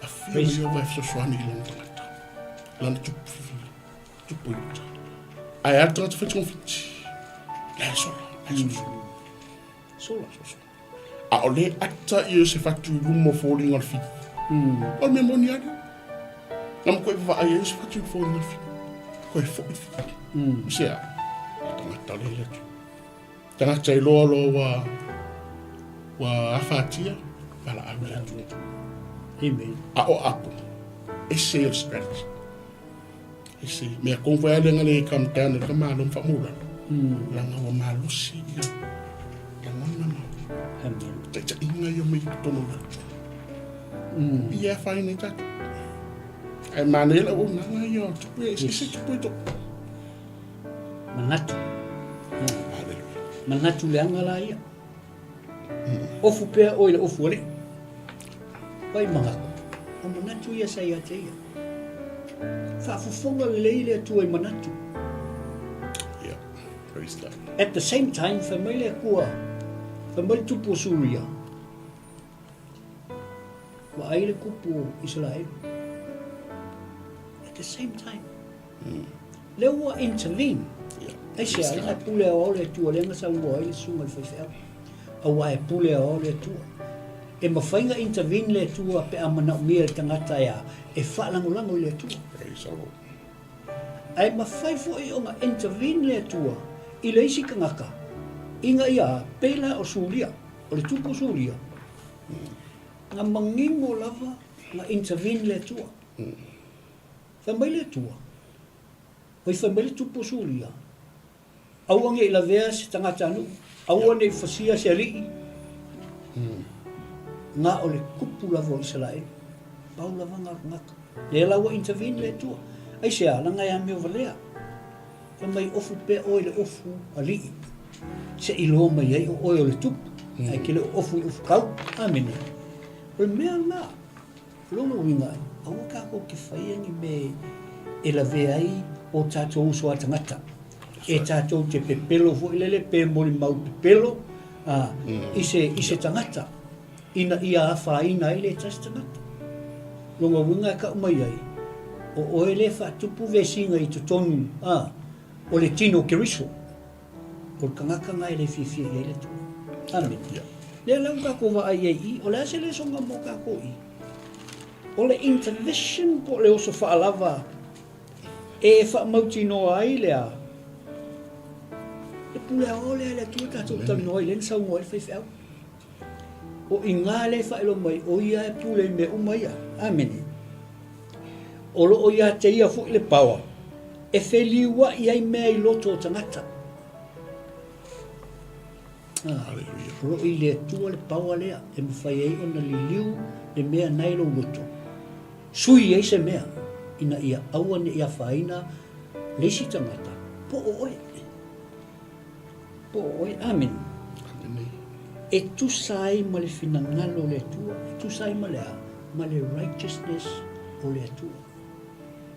Afio mai Ieova e fesoasoani i lona tagata, lana tupu fifili, tupu i uta. Ae a le tagata fai togafiti, la e sola, la e sola. Sola. Sola. A o le ata i o se fatu i luma o foliga o le fili. O le mea moni lava lea. Na matuai vaavaai ai o se fatu i foliga o le fili. Koe foi le fili. O se a? Tagata le le atu. Tagata iloa loa ua ua afatia, valaau le Atua. Amen. A o apo, ese ia le strategy. Ese, mea kong foi ale ngale come down le ka malo mfa mula. Langa ua malosi ia. Lagona ma. Amen. Taitaiga ia mai totonu o le Atua. Ia e whai nei tātou. Ai manaia lau auaunaga ia o tupu e, ese tupu e tō. Manatu. Manatu leaga la ia. Ofu pea oe i le ofu alii. Wai manatu. O manatu ia sa ia te ia. Faafofoga lelei le Atua i manatu. Yeah. Praise God. At the same time, fai mai le Atua, fai mai le tupu o Suria, vaai le kupu o Isaraelu. At the same time, Lea ua intervene. Aisea, leaga e pule aoao le Atua, lea na saunoa ai le susuga i le faifeau. Aua e pule aoao le Atua. E mafai na intervene le Atua pe a manaomia e le tagata e a, e faalagolago i le Atua. Praise the Lord. Ae mafai foi ona intervene le Atua i le isi tagata ina ia a, pei la o Suria, o le tupu o Suria, na manino lava na intervene le Atua. Fai mai le Atua, Oi fai mai le tupu o Suria, aua ne i lavea se tagata nuu, aua ne i fasia se alii, na o le kupu lava o Isaraelu, pau lava na o le tagata. Lea la ua intervene le Atua. Aisea, leaga e amio valea. Fai mai ofu pea oe i le ofu alii, se i iloa mai ai o oe o le tupu, ae ke le o ofu i ofu kau. Amene. O le mea lena. O lona uiga, aua tatou te faia ni mea e lavea ai o tatou uso a tagata. E tatou te pepelo foi lele pe molimau pepelo i se, i se tagata ina ia afaina ai le tasi tagata. Lona uiga e kau mai ai, o oe le faatupu vesiga i totonu o le tino o Keriso. O le tagata na e le fiafia i ai le Atua. Amene. Yeah. Lea la ua tatou vaai i ai i, o le a se lesoga mo tatou i? O le intervention po o le oso faalava e faamautinoa ai le a? Le pule aoao lea a le Atua tatou talanoa ai, lea na saunoa ai le faifeau. O i ina lea e faailoa mai, o ia e pule i mea uma ia. Amene. O lo o ia te ia foi le power e feliuai ai mea i loto o tagata. Hallelujah. O lo o i le Atua le power lea e mafai ai ona liliu le mea na i lou loto. Sui ai se mea ina ia aua ne i afaina le isi tagata po o oe. Po o oe. Amene. Amene. E tusa ai ma le finagalo o le Atua, e tusa ai ma le a? Ma le righteousness o le Atua.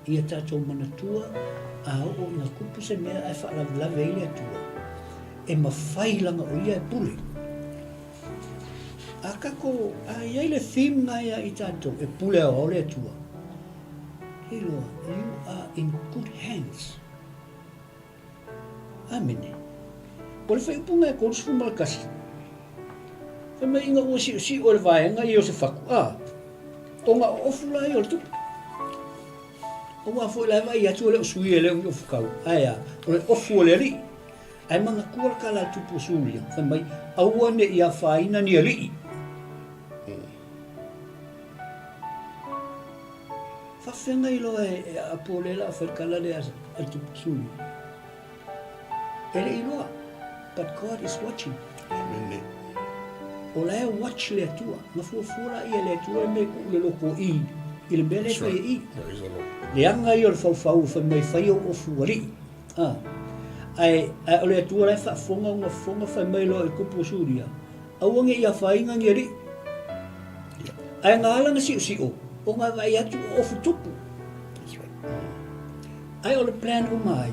Ia tatou manatua, a oo ina kupu se mea ae faalavelave ai le Atua, e mafai leaga o Ia e pule. A tatou, a i ai le theme na ia i tatou, e pule aoao le Atua, iloa, you are in good hands. Amene. O le faaiupuga e 31, fai mai ina ua siosio e le vaega ia o se fatu, a, ona o ofu la ia o le tupu. Aua foi la e vaai atu e le o suia e le o ni ofu kau, ae a, o le ofu o le alii. Ae manatua le tala a le tupu o Suria, fai mai, aua ne i afaina ni alii. Faafeagai loa e Apo lea la fai kala lea a le tupu suli. E le iloa, but God is watching. Amene. O la e watch le Atua. Na fuafua la ia le Atua e mea tuu le loto i, i le mea lea e fai e i. Leaga ia o le faufau fai mai fai ou ofu alii. Ah. Ae, ae o le Atua la e faafofoga ona fofoga fai mai loa i kupu o Suria. Aua ne i afaina ni alii. Ae na ala na siosio, ona e vaai atu o ofu tupu. Ae o le plan uma ai,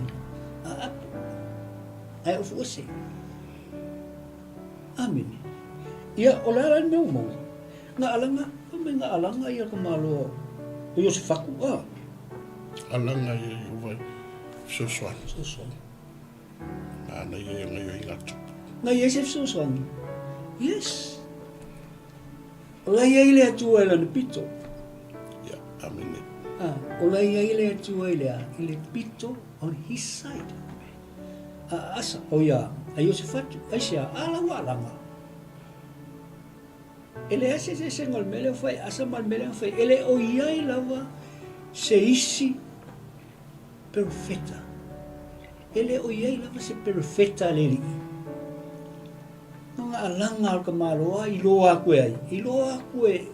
a apo. Ae ofu ese. Amene. Ia, o le ala le mea ua maua. Na ala na, mai na alaga ia ka Malo o Iosefatu, a. Alaga ia Ieova i fesoasoani. Fesoasoani. Nāna ia e gaoioiga a tupu. Na i ai se fesoasoani? Yes. O la i ai le Atua i lana pito. Ia, amene. Ah, o la i ai le Atua i le a? I le pito on his side. A Asa, o ia, a Iosefatu, aisea, a la ua alaga. E leai se eseesega o le mea lea ua fai e Asa ma le mea lea na fai. E le o i ai lava se isi perofeta. E le o i ai lava se perofeta a le Alii. Na ona alaga o le tamaloa iloa atu e ai? Iloa atu e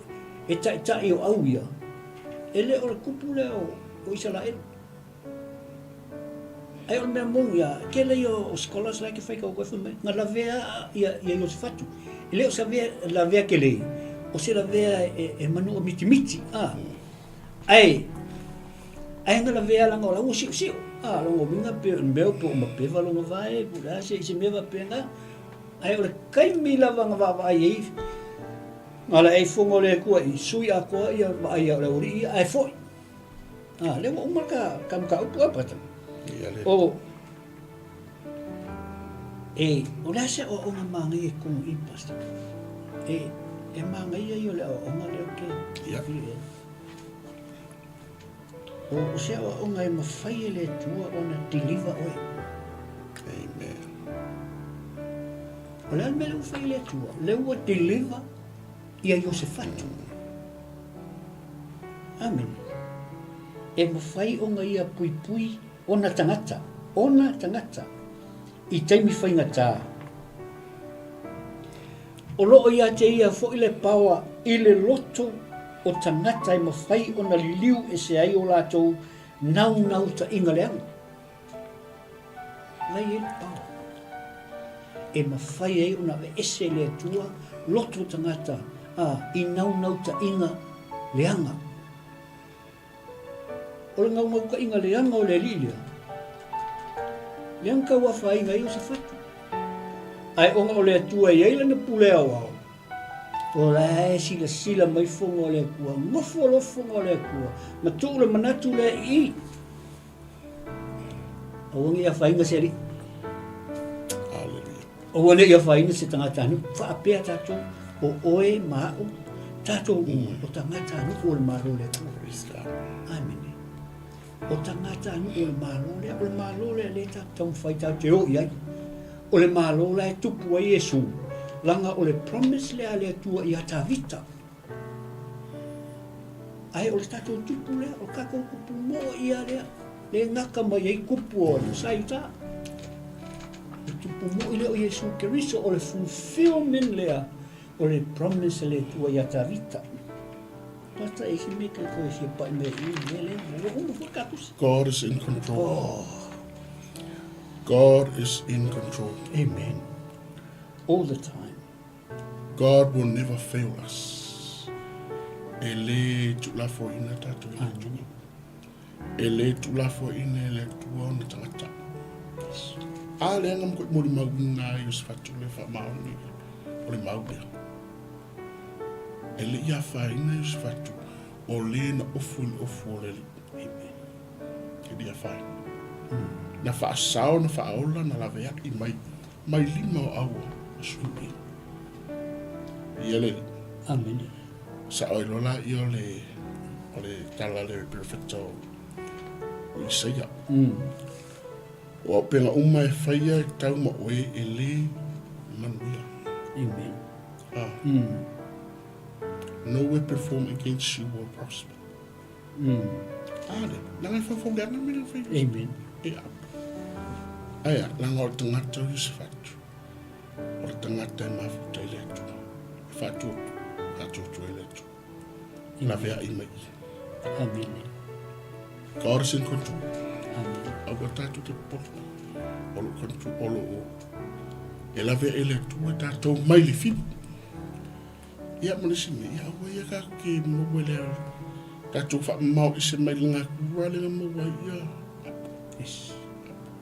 e taitai o au ia. E le o le tupu lea o o Isaraelu. Ae o le mea moni lava, tele ia o scholars la e te faitau atu ai fai mai, na lavea ia ia Iosefatu. E le o se lavea tele, o se lavea e e manua mitimiti, a. Ae ae na lavea leaga o la ua siosio, a, lona uiga pe o le mea po o mapeva lona vae po o le a se se mea faapena. Ae o le taimi lava na vaavaai ai, na ala ai fono a le Atua i sui atoa ia vaai o le aualii ia, ae foi. A, lea ua uma ka, ka mataupu a brother. Ia le. O, e, o le a se aoaoga manaia i totonu i i, Pastor? E, e manaia ia o le aoaoga lea ou te Ia. fili i ai. O, o se aoaoga e mafai e le Atua ona deliver oe. Amen. O le a le mea lea ua fai e le Atua? Lea ua deliver ia Iosefatu. Amene. E mafai ona ia puipui ona tagata, ona tagata i taimi faigata. O lo o ia te ia foi le paoa i le loto o tagata e mafai ona liliu ese ai o latou naunautaiga leaga. La e i ai le paoa e mafai ai ona aveese e le Atua loto tagata a i naunautaiga leaga. O le naunautaiga leaga o le alii lea, lea na tau afaina ai Iosefatu. Ae ona o le Atua e i ai lana pule aoao, o la e silasila mai fono a le Atua, nofo loa fono a le Atua, ma tuu le manatu lea i i. Aua ne i afaina se alii. Hallelujah. Aua ne i afaina se tagatanuu. Faapea tatou, o oe ma a'u, tatou uma, o tagatanuu o le Malo o le Atua. Praise God. Amene. O tagatanuu o le Malo lea, o le Malo lea lea tatou taumafai tatou te o i ai. O le Malo la e tupu ai Iesu, leaga o le promise lea a le Atua ia Tavita. Ae o le tatou tupu lea, o le tatou tupu moʻo ia lea, lea e gata mai ai kupu o sa i uta. Le tupu moʻi lea o Iesu Keriso, o le fulfillment lea o le promise a le Atua ia Tavita. Bata e se mea ke koe fia pai mea i mea lea, ua uma foi ka tusi. God is in control. Oh. God is in control. Amen. All the time. God will never fail us. E le tuulafoaina tatou i le Atua. E le tuulafoaina e le Atua ona tagata. A lea na matuai molimauina ai Iosefatu le faamaoni o le mau lea. E le i afaina Iosefatu o le na ofu i le ofu o le Alii. E le i afaina. Na faasao, na faaola, na laveai mai Mai lima o aua o sui. Ia le. Amene. Sao ai loa laia o le o le tala le perfecta o o Isaia. O auupega uma e faia e tau ma oe e le manuia. Amen. Ah. No weapon formed against you will prosper. A le, leaga e faufau leaga le mea lea ua fai. Amen. E apo. Aia, leaga o le tagata o Iosefatu, o le tagata e mafuta i le Atua, e faatuatua, faatuatua i le Atua. Laveai mai ia. Amene. God is in control. Amen. Aua tatou te popole. O lo control, o lo o e laveai e le Atua tatou mai le fili. Ia ma le isi mea, ia aua ia tatou te maua i le tatou faamamao ese mai le natura lea na maua ai ia apo. Yes.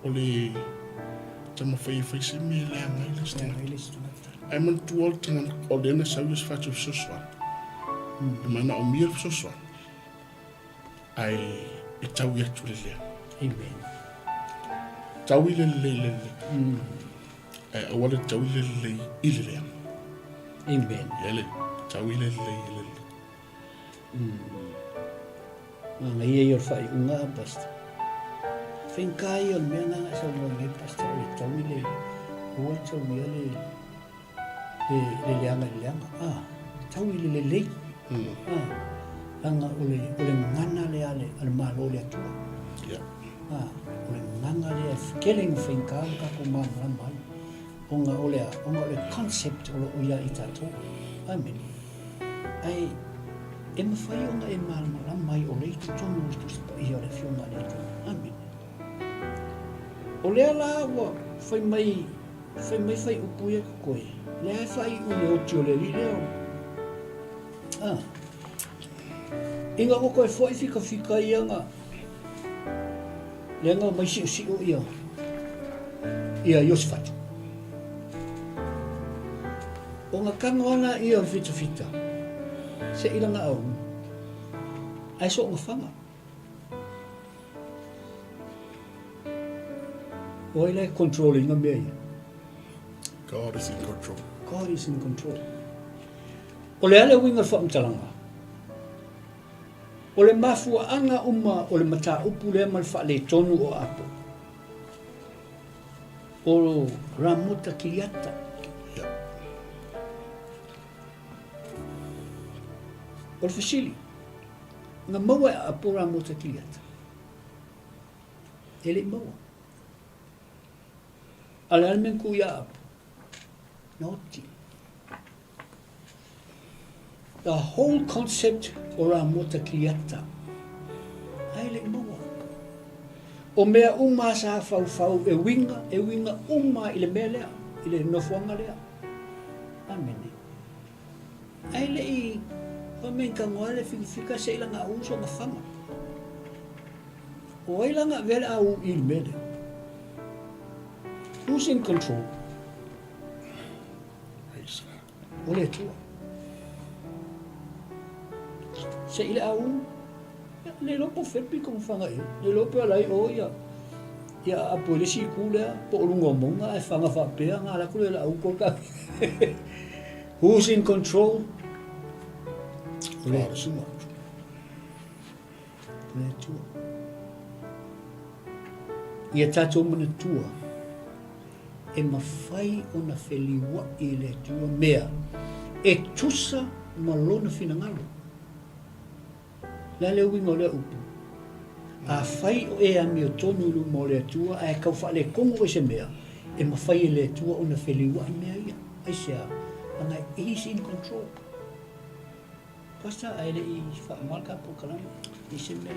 O le taumafai e fai se mea e leaga ai le isi tagata. Leaga ai le isi tagata. Ae manatua o le tagata, o lea na sau ia se faatu fesoasoani. E manaomia le fesoasoani, ae e taui atu le leaga. Amen. Taui le lelei i le lelei. Ae aua le taui le lelei i le leaga. Amen. Ia le taui le lelei i le lelei. Manaia ia o le faaiuga a Pastor. Faigata ia o le mea lena na saunoa mai ai Pastor o le taui le aua le tauia le le le leaga i le leaga. Ah, taui le lelei. Ah, leaga o le o le gagana lea a le a le Malo o le Atua. Yeah. Ah, o le gagana lea e tele ina faigata ona tatou malamalama ai. Ona o le a? Ona o le concept o lo o ia i tatou. Amene. Ae e mafai ona e malamalama ai o lea i totonu o le Tusi Paia o le Afioga a le Atua. Amene. O lea la ua fai mai, fai mai faaiupu ia totoe, lea e faaiu i le oti o le alii lea. Ah. Ina ua toe foi fikafika ia na lea na omai siosio ia ia Iosefatu. Ona tago lava lea o le fitafita, seʻi lana aoga, ae soona faga. O ai la e control ina mea ia? God is in control. God is in control. O le a le uiga o le faamatalaga? O le mafuaaga uma o le mataupu lea ma le faaletonu o Apo, o Ramota Kiriata. O le fesili, na maua e Apo Ramota Kiriata? E le i maua. A o le a le mea na tuu ia Apo? Na oti. The whole concept o Ramota Kiriata, ae le i maua. O mea uma sa faufau e uiga, e uiga uma i le mea lea, i le nofoaga lea. Amene. Ae le i fai mai tagoa le fikafika se i lana au soona faga. O ai la na avea le au i le mea lea? Who's in control? O le Atua. Se i le au, le iloa po o fea le pito na faga i ai. Le iloa pe ala ai o ia, ia aapo i le isi itu lea, po o luga o mauga ae faga faapea, ona alu atu lea o le au toe tagi. Who's in control? O le Atua. O le Atua. Ia tatou manatua, e mafai ona feliuaʻi e le Atua mea e tusa ma Lona finagalo. O le a le uiga o lea upu? Afai o e amiotonu i luma o le Atua ae tau faaletonu oe i se mea, e mafai e le Atua ona feliuaʻi mea ia. Aisea? Leaga He is in control. Pastor, ae le i faaaoga le ta polokalame i se mea.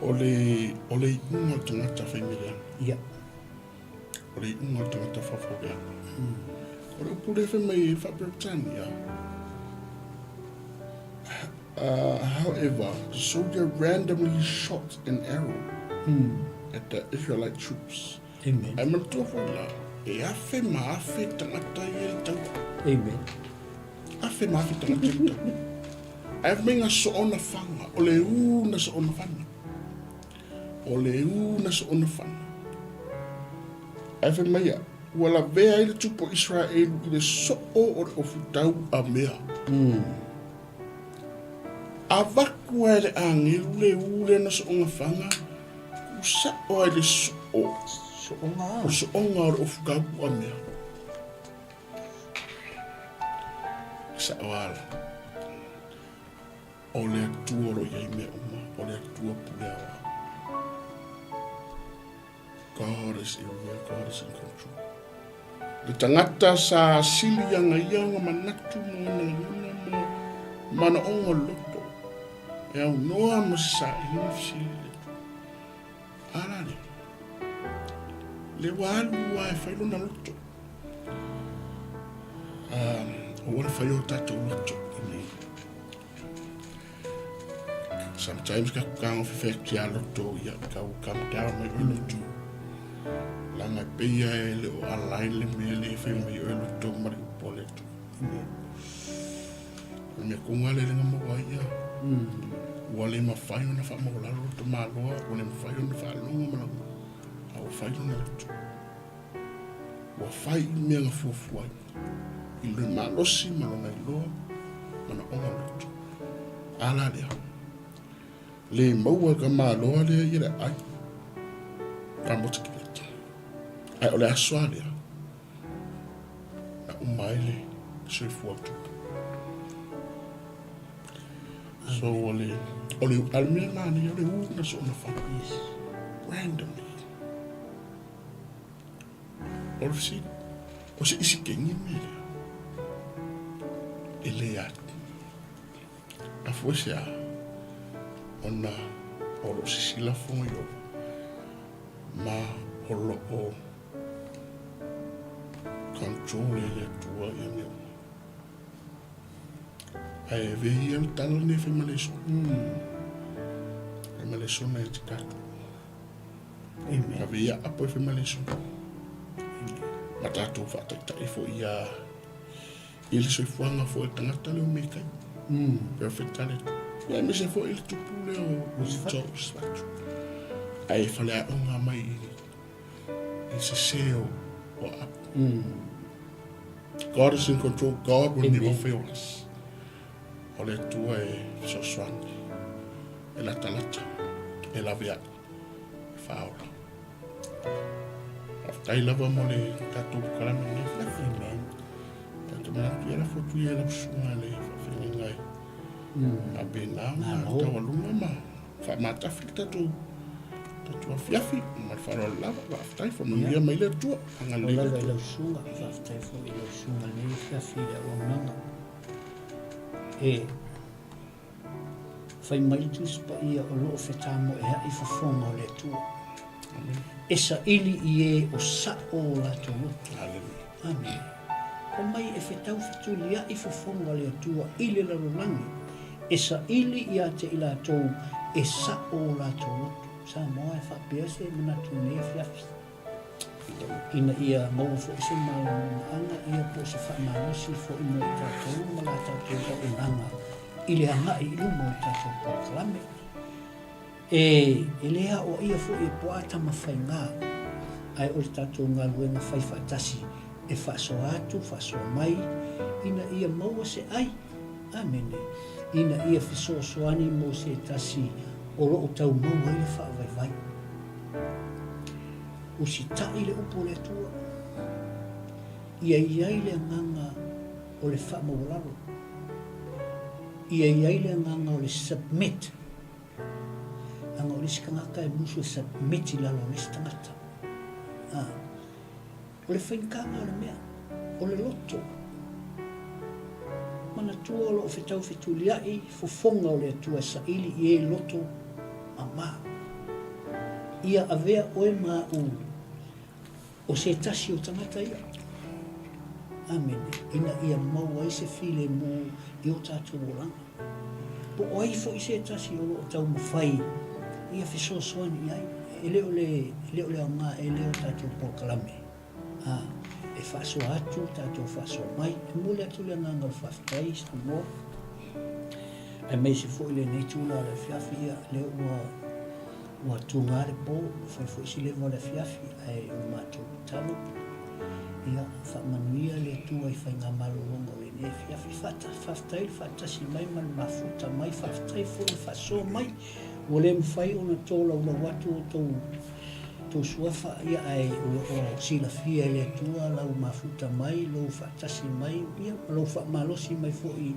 O le, o le iuga o le tagata faimeleaga. Ia. O le iuga o le tagata faufauleaga. O le upu lea fai mai e faa-Peretania, however, the soldier randomly shot an arrow at the Israelite troops. Amen. Ae manatua foi la, e afe ma afe tagata ia i le taua. Amen. Afe ma afe tagata i le taua. Ae fai mai na soona faga, o le u na soona faga. O le u na soona faga. Ae fai mai ia, ua lavea ai le tupu o Iseraelu i le soo o le ofutau a mea. Avatu ai le agelu le u lea na soona faga, tuu sao ai le soo. Soonga. O le soonga o le ofutau a mea. Sao ala. O le Atua o lo o i ai mea uma, o le Atua pule aoao. God is everywhere, God is in control. Le tagata sa sili aga ia ona manatu ma ona lagona ma manaoga o le loto, e aunoa ma se sailiga fesili i le Atua. A la lea, le ua alu lava e fai lona loto. Aua le fai o tatou loto. Sometimes ka kanga fefek ia loto ia ka u come down mai oi loto. Langa e peia e le o align le mea le fai mai oi loto ma le upu a le Atua. O le mea tonu lava lea na maua ai ia. Ua le mafai ona faamaualalo le tamaloa, ua le mafai ona faalogo ma lauga, a ua fai lona loto. Ua fai mea na fuafua ai i le malosi ma lona iloa, manaoga o loto. A la lea, le maua e tamaloa lea ia le aai, ka motukileta. Ae o le aso lava lea, na uma ai le soifua o Tupu. So o le o le a le mea manaia o le u na soona fai. Yes. Randomly. O le fesili, o se isi kengi le mea lea? E le atu. Afua i se a? Ona o lo o sisila fofoga Ieova ma o lo o control e le Atua ia mea uma. Ae avea ia le tala lenei e fai ma lesona. Fai ma lesona ia te tatou. Amen. Ave ia apo e fai ma lesona. Ma tatou faataitai foi ia i le soifuaga foi o le tagata lea o Mekai. Perfect talent. Ia aemaise foi le tupu lea o Josafatu. Ae faleaoga mai i sese o Aapo. God is in control. God will never fail us. O le Atua e fesoasoani, e latalata, e laveai, e faaola. Faafetai lava mo le tatou polokalame i lenei afiafi. Amen. Tatou manatu ia lafo atu ia i lau susuga le faafeagaiga e faapena ona taualuga ma faamatafi le tatou tatou afiafi ma le faaaloalo lava. Faafetai, faamanuia mai le Atua. Agalelei le Atua. Lau susuga, faafetai foi i lau susuga i lenei afiafi i le auaunaga. E Fai mai le Tusi Paia o lo o fetamoea'i fofoga o le Atua. E saili i e o sa'o o latou loto. Amene. Fai mai e fetau fetulia'i fofoga o le Atua i le lalolagi, e saili ia te i latou e sa'o o latou loto. Samoa e faapea se manatu i lenei afiafi. Ina ia maua foi se malamalamaaga ia po o se faamalosi foi mo i tatou ma la tatou auaunaga i le agai i luma o le tatou polokalame. E, e le aoaia foi e Puaa Tamafaiga, ae o le tatou galuega fai faatasi e faasoa atu, faasoa mai, ina ia maua se ai, amene, ina ia fesoasoani mo se tasi o lo o tau maua ai le faavaivai. Usitai le upu a le Atua. Ia i ai le agaga o le faamaualalo. Ia i ai le agaga o le submit. Leaga o le isi tagata e musu e submit i lalo o le isi tagata. A. O le faigataga o le mea, o le loto. Manatua o lo o fetau fetuliai fofoga o le Atua e saili i e loto mama. Ia avea oe ma au o se tasi o tagata ia. Amene. Ina ia maua ai se filemu i o tatou olaga. Po o ai foi se tasi o lo o taumafai ia fesoasoani i ai. E le o le, e le o le aoga e le o tatou polokalame. A, e faasoa atu, tatou faasoa mai. E momoli atu le agaga o le faafetai Samoa, aemaise foi lenei itula o le afiafi, ia, lea ua, ua tuga le po, ua fai foi si leva o le afiafi, ae o le matou tatalo, ia, faamanuia le Atua i faigamalologa o lenei afiafi. Faafetai le faatasi mai ma le mafuta mai, faafetai foi le faasoa mai. Ua le mafai ona tolaulau atu outou tou suafa, ia, ae o lo o silafia e le Atua lau mafuta mai, lou faatasi mai, ia, ma lou faamalosi mai foi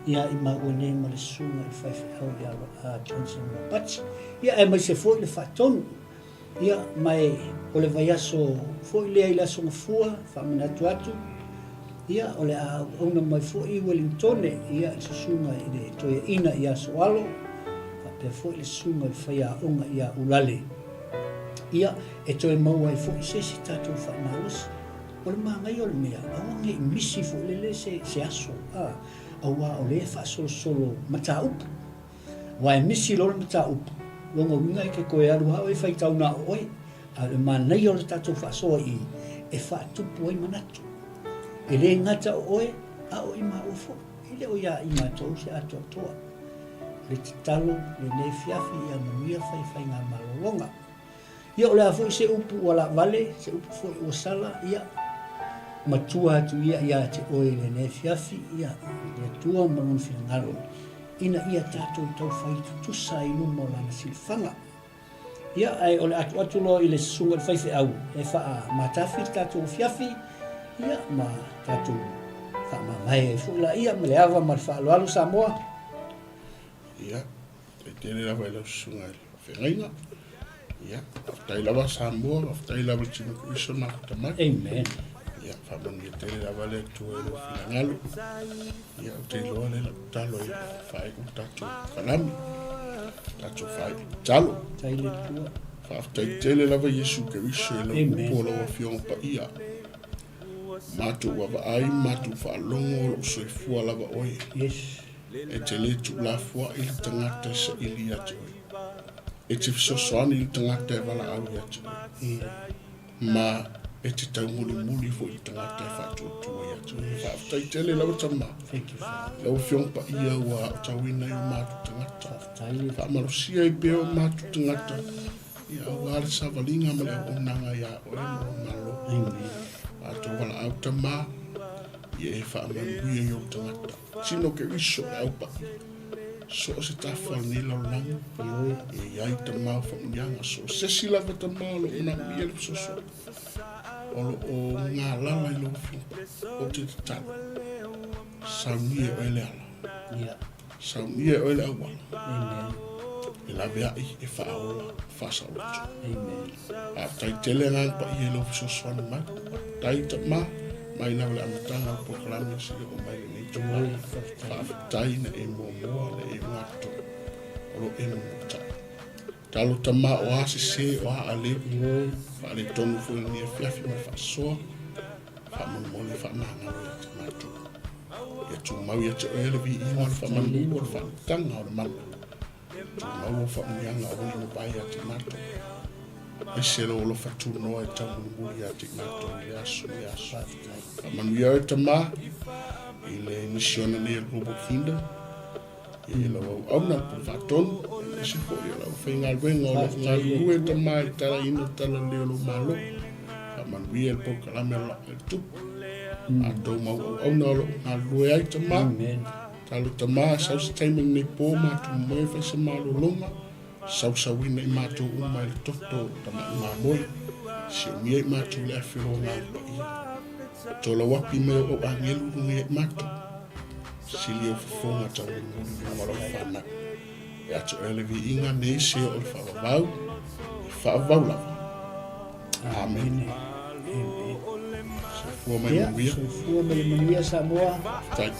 iā i maua nei ma le susuga i le faifeau ia Johnson Ropati, ia, aemaise foi le faatonu. Ia, ma e, o le vaiaso foi lea i le Aso Gafua, faamanatu atu, ia, o le a auauna mai foi i Uelintone, ia, le susuga i le Toeaina ia Soalo, faapea foi le susuga i le Faiaoga ia Ulale. Ia, e toe maua ai foi se isi tatou faamalosi. O le manaia o le mea, aua ne i misi foi lele se, se aso, a, aua o lea e faasolosolo mataupu. Aua e misi loa le mataupu, lona uiga e te toe alu lava oe e faitau na o oe. A o le manaia o le tatou faasoa i i, e faatupu ai manatu. E le gata o oe, a o i maua foi. E le o ia i matou se atoatoa. O le tatalo lenei afiafi ia manuia faifaigamalologa. Ia o le a foi se upu ua laavale, se upu foi ua sala, ia matua atu ia ia te oe i lenei afiafi, ia le Atua ma lona finagalo, ina ia tatou taufai tutusa i luma o lana silafaga. Ia, ae o le atuatu loa i le susuga i le faifeau e faamatafi le tatou afiafi, ia, ma tatou faamavae ai foi laia ma le ava ma le faaaloalo Samoa. Ia, e tele lava i lau susuga i le faafeagaiga. Ia, faafetai lava Samoa, faafetai lava i le Tino Keriso ma Tamai. Amen. Ia, faamanuia tele lava le Atua i lou finagalo. Ia, ou te iloa lea lau tatalo e faaiu le tatou kalame. Tatou faaiu tatalo. Faafetai le Atua. Faafetai tele lava Iesu Keriso i lau upu o lau Afioga Paia. Matou vaavaai, matou faalogo o lou soifua lava oe. Yes. E te le tuulafoai le tagata e saili ia te oe. E te fesoasoani i le tagata e valaau ia te oe. Ma e te taumolimoli foi i le tagata e faatuatua ia te oe. Faafetai tele lava Tama. Thank you, Father. Lau Afioga Paia ua aotauina i o matou tagata. Faafetai. Faamalosia ai pea o matou tagata ia aua le savaliga ma le auaunaga ia oe ma lou Malo. Amen. Matou valaau Tama, ia e faamanuia i ou tagata. Tino Keriso e aupaʻi so o se tafa o lenei lalolagi. Ioe. E i ai Tama o faamanuiaga so o se isi lava Tama o lo o manaomia le fesoasoani o lo o galala i lou Afioga. Ou te tatalo, saunia e oe le ala. Ia. Saunia e oe le auala. Amen. E laveai, e faaola, e faasaoloto. Amen. Faafetai tele agaga paia i lou fesoasoani mai. Faafetai Tama, mai lava le amataga o le polokalame seia oo mai lenei itula. Ioe, faafetai. Faafetai na e muamua na e ugatotonu o lo o e mulimulitai. Talo Tama o a sese o a aleu. Ioe. Faaletonu foi lenei afiafi ma le faasoa. Faamolemole faamagalo ia te matou. Ia tumau ia te oe le viiga o le faamanumu o le faautaga o le mana. Tumau o faamanuiaga aua ne i mavae ia te matou. Aemaise lou alofa tunoa e taumolimoli ia te matou i le aso ma le aso. Faamanuia oe Tama i le misiona nei a le Global Kingdom. Ia i lau auauna le Pule Faatonu, aemaise foi o lau faigaluega o lo o galulue Tama i le talaina o le talalelei o lou Malo. Faamanuia le polokalame o le Tupu. Matou mau auauna o lo o galulue ai Tama. Amen. Talo Tama, sau se taimi lenei po matou moe fai se malologa, sausauina i matou uma i le toto o tamai mamoe, siomia i matou le afe o lou Agaga Paia. Tolauapi mai o ou agelu i luga ia i matou. Sili ou fofoga taumolimoli i luga o lau fanau. Ia te oe le viiga nei se o le faavavau, e faavavau lava. Amene. Amen. Soifua ma ia Ia, manuia. soifua ma ia manuia Samoa. Faafetai.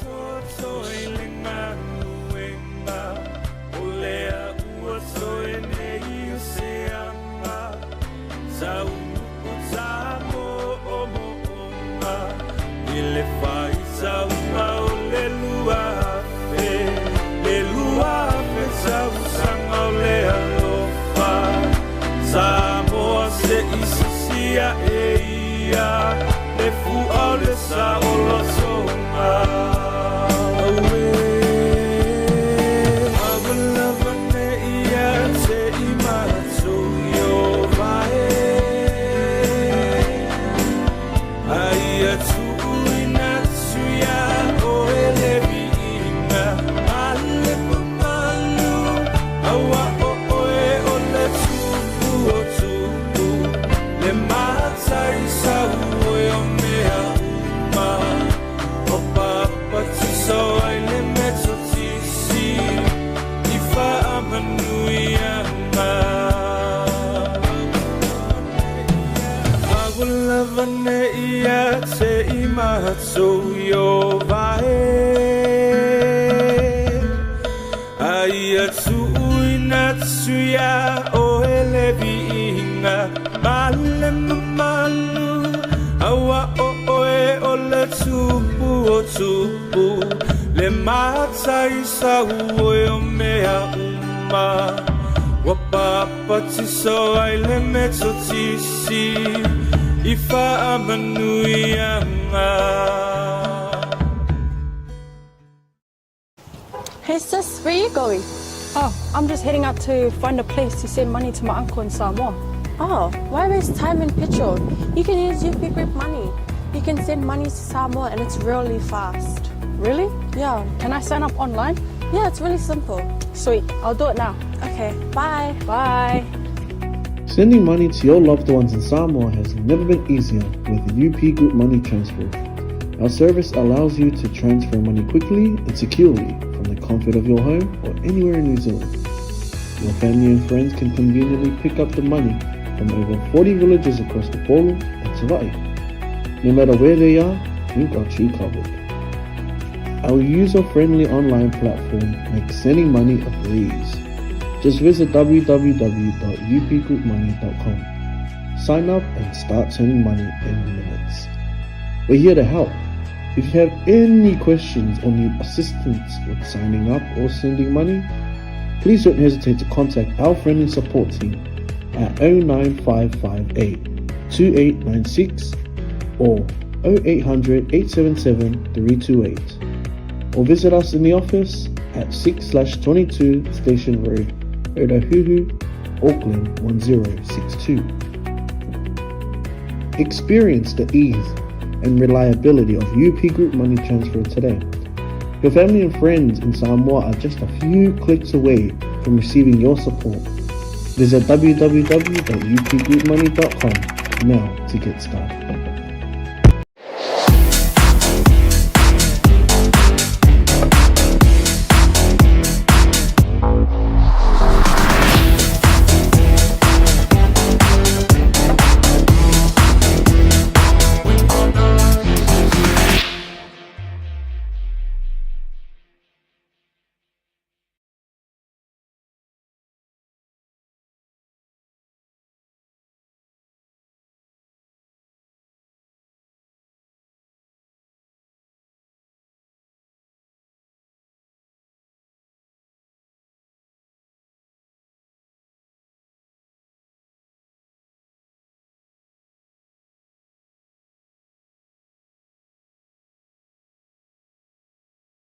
Hey sis, where are you going? Oh, I'm just heading out to find a place to send money to my uncle in Samoa. Oh, why waste time and petrol? You can use UP Group Money. You can send money to Samoa and it's really fast. Really? Yeah. Can I sign up online? Yeah, it's really simple. Sweet, I'll do it now. Okay, bye. Bye. Sending money to your loved ones in Samoa has never been easier with UP Group Money Transfer. Our service allows you to transfer money quickly and securely from the comfort of your home or anywhere in New Zealand. Your family and friends can conveniently pick up the money from over 40 villages across Upolu and Savai'i. No matter where they are, we've got you covered. Our user-friendly online platform makes sending money a breeze. Just visit www.upgroupmoney.com. Sign up and start sending money in minutes. We're here to help. If you have any questions or need assistance with signing up or sending money, please don't hesitate to contact our friendly support team at 09558 2896 or 0800 877 328 or visit us in the office at 6 22 Station Road, Otahuhu, Auckland 1062. Experience the ease and reliability of UP Group Money Transfer today. Your family and friends in Samoa are just a few clicks away from receiving your support. Visit www.upgroupmoney.com now to get started.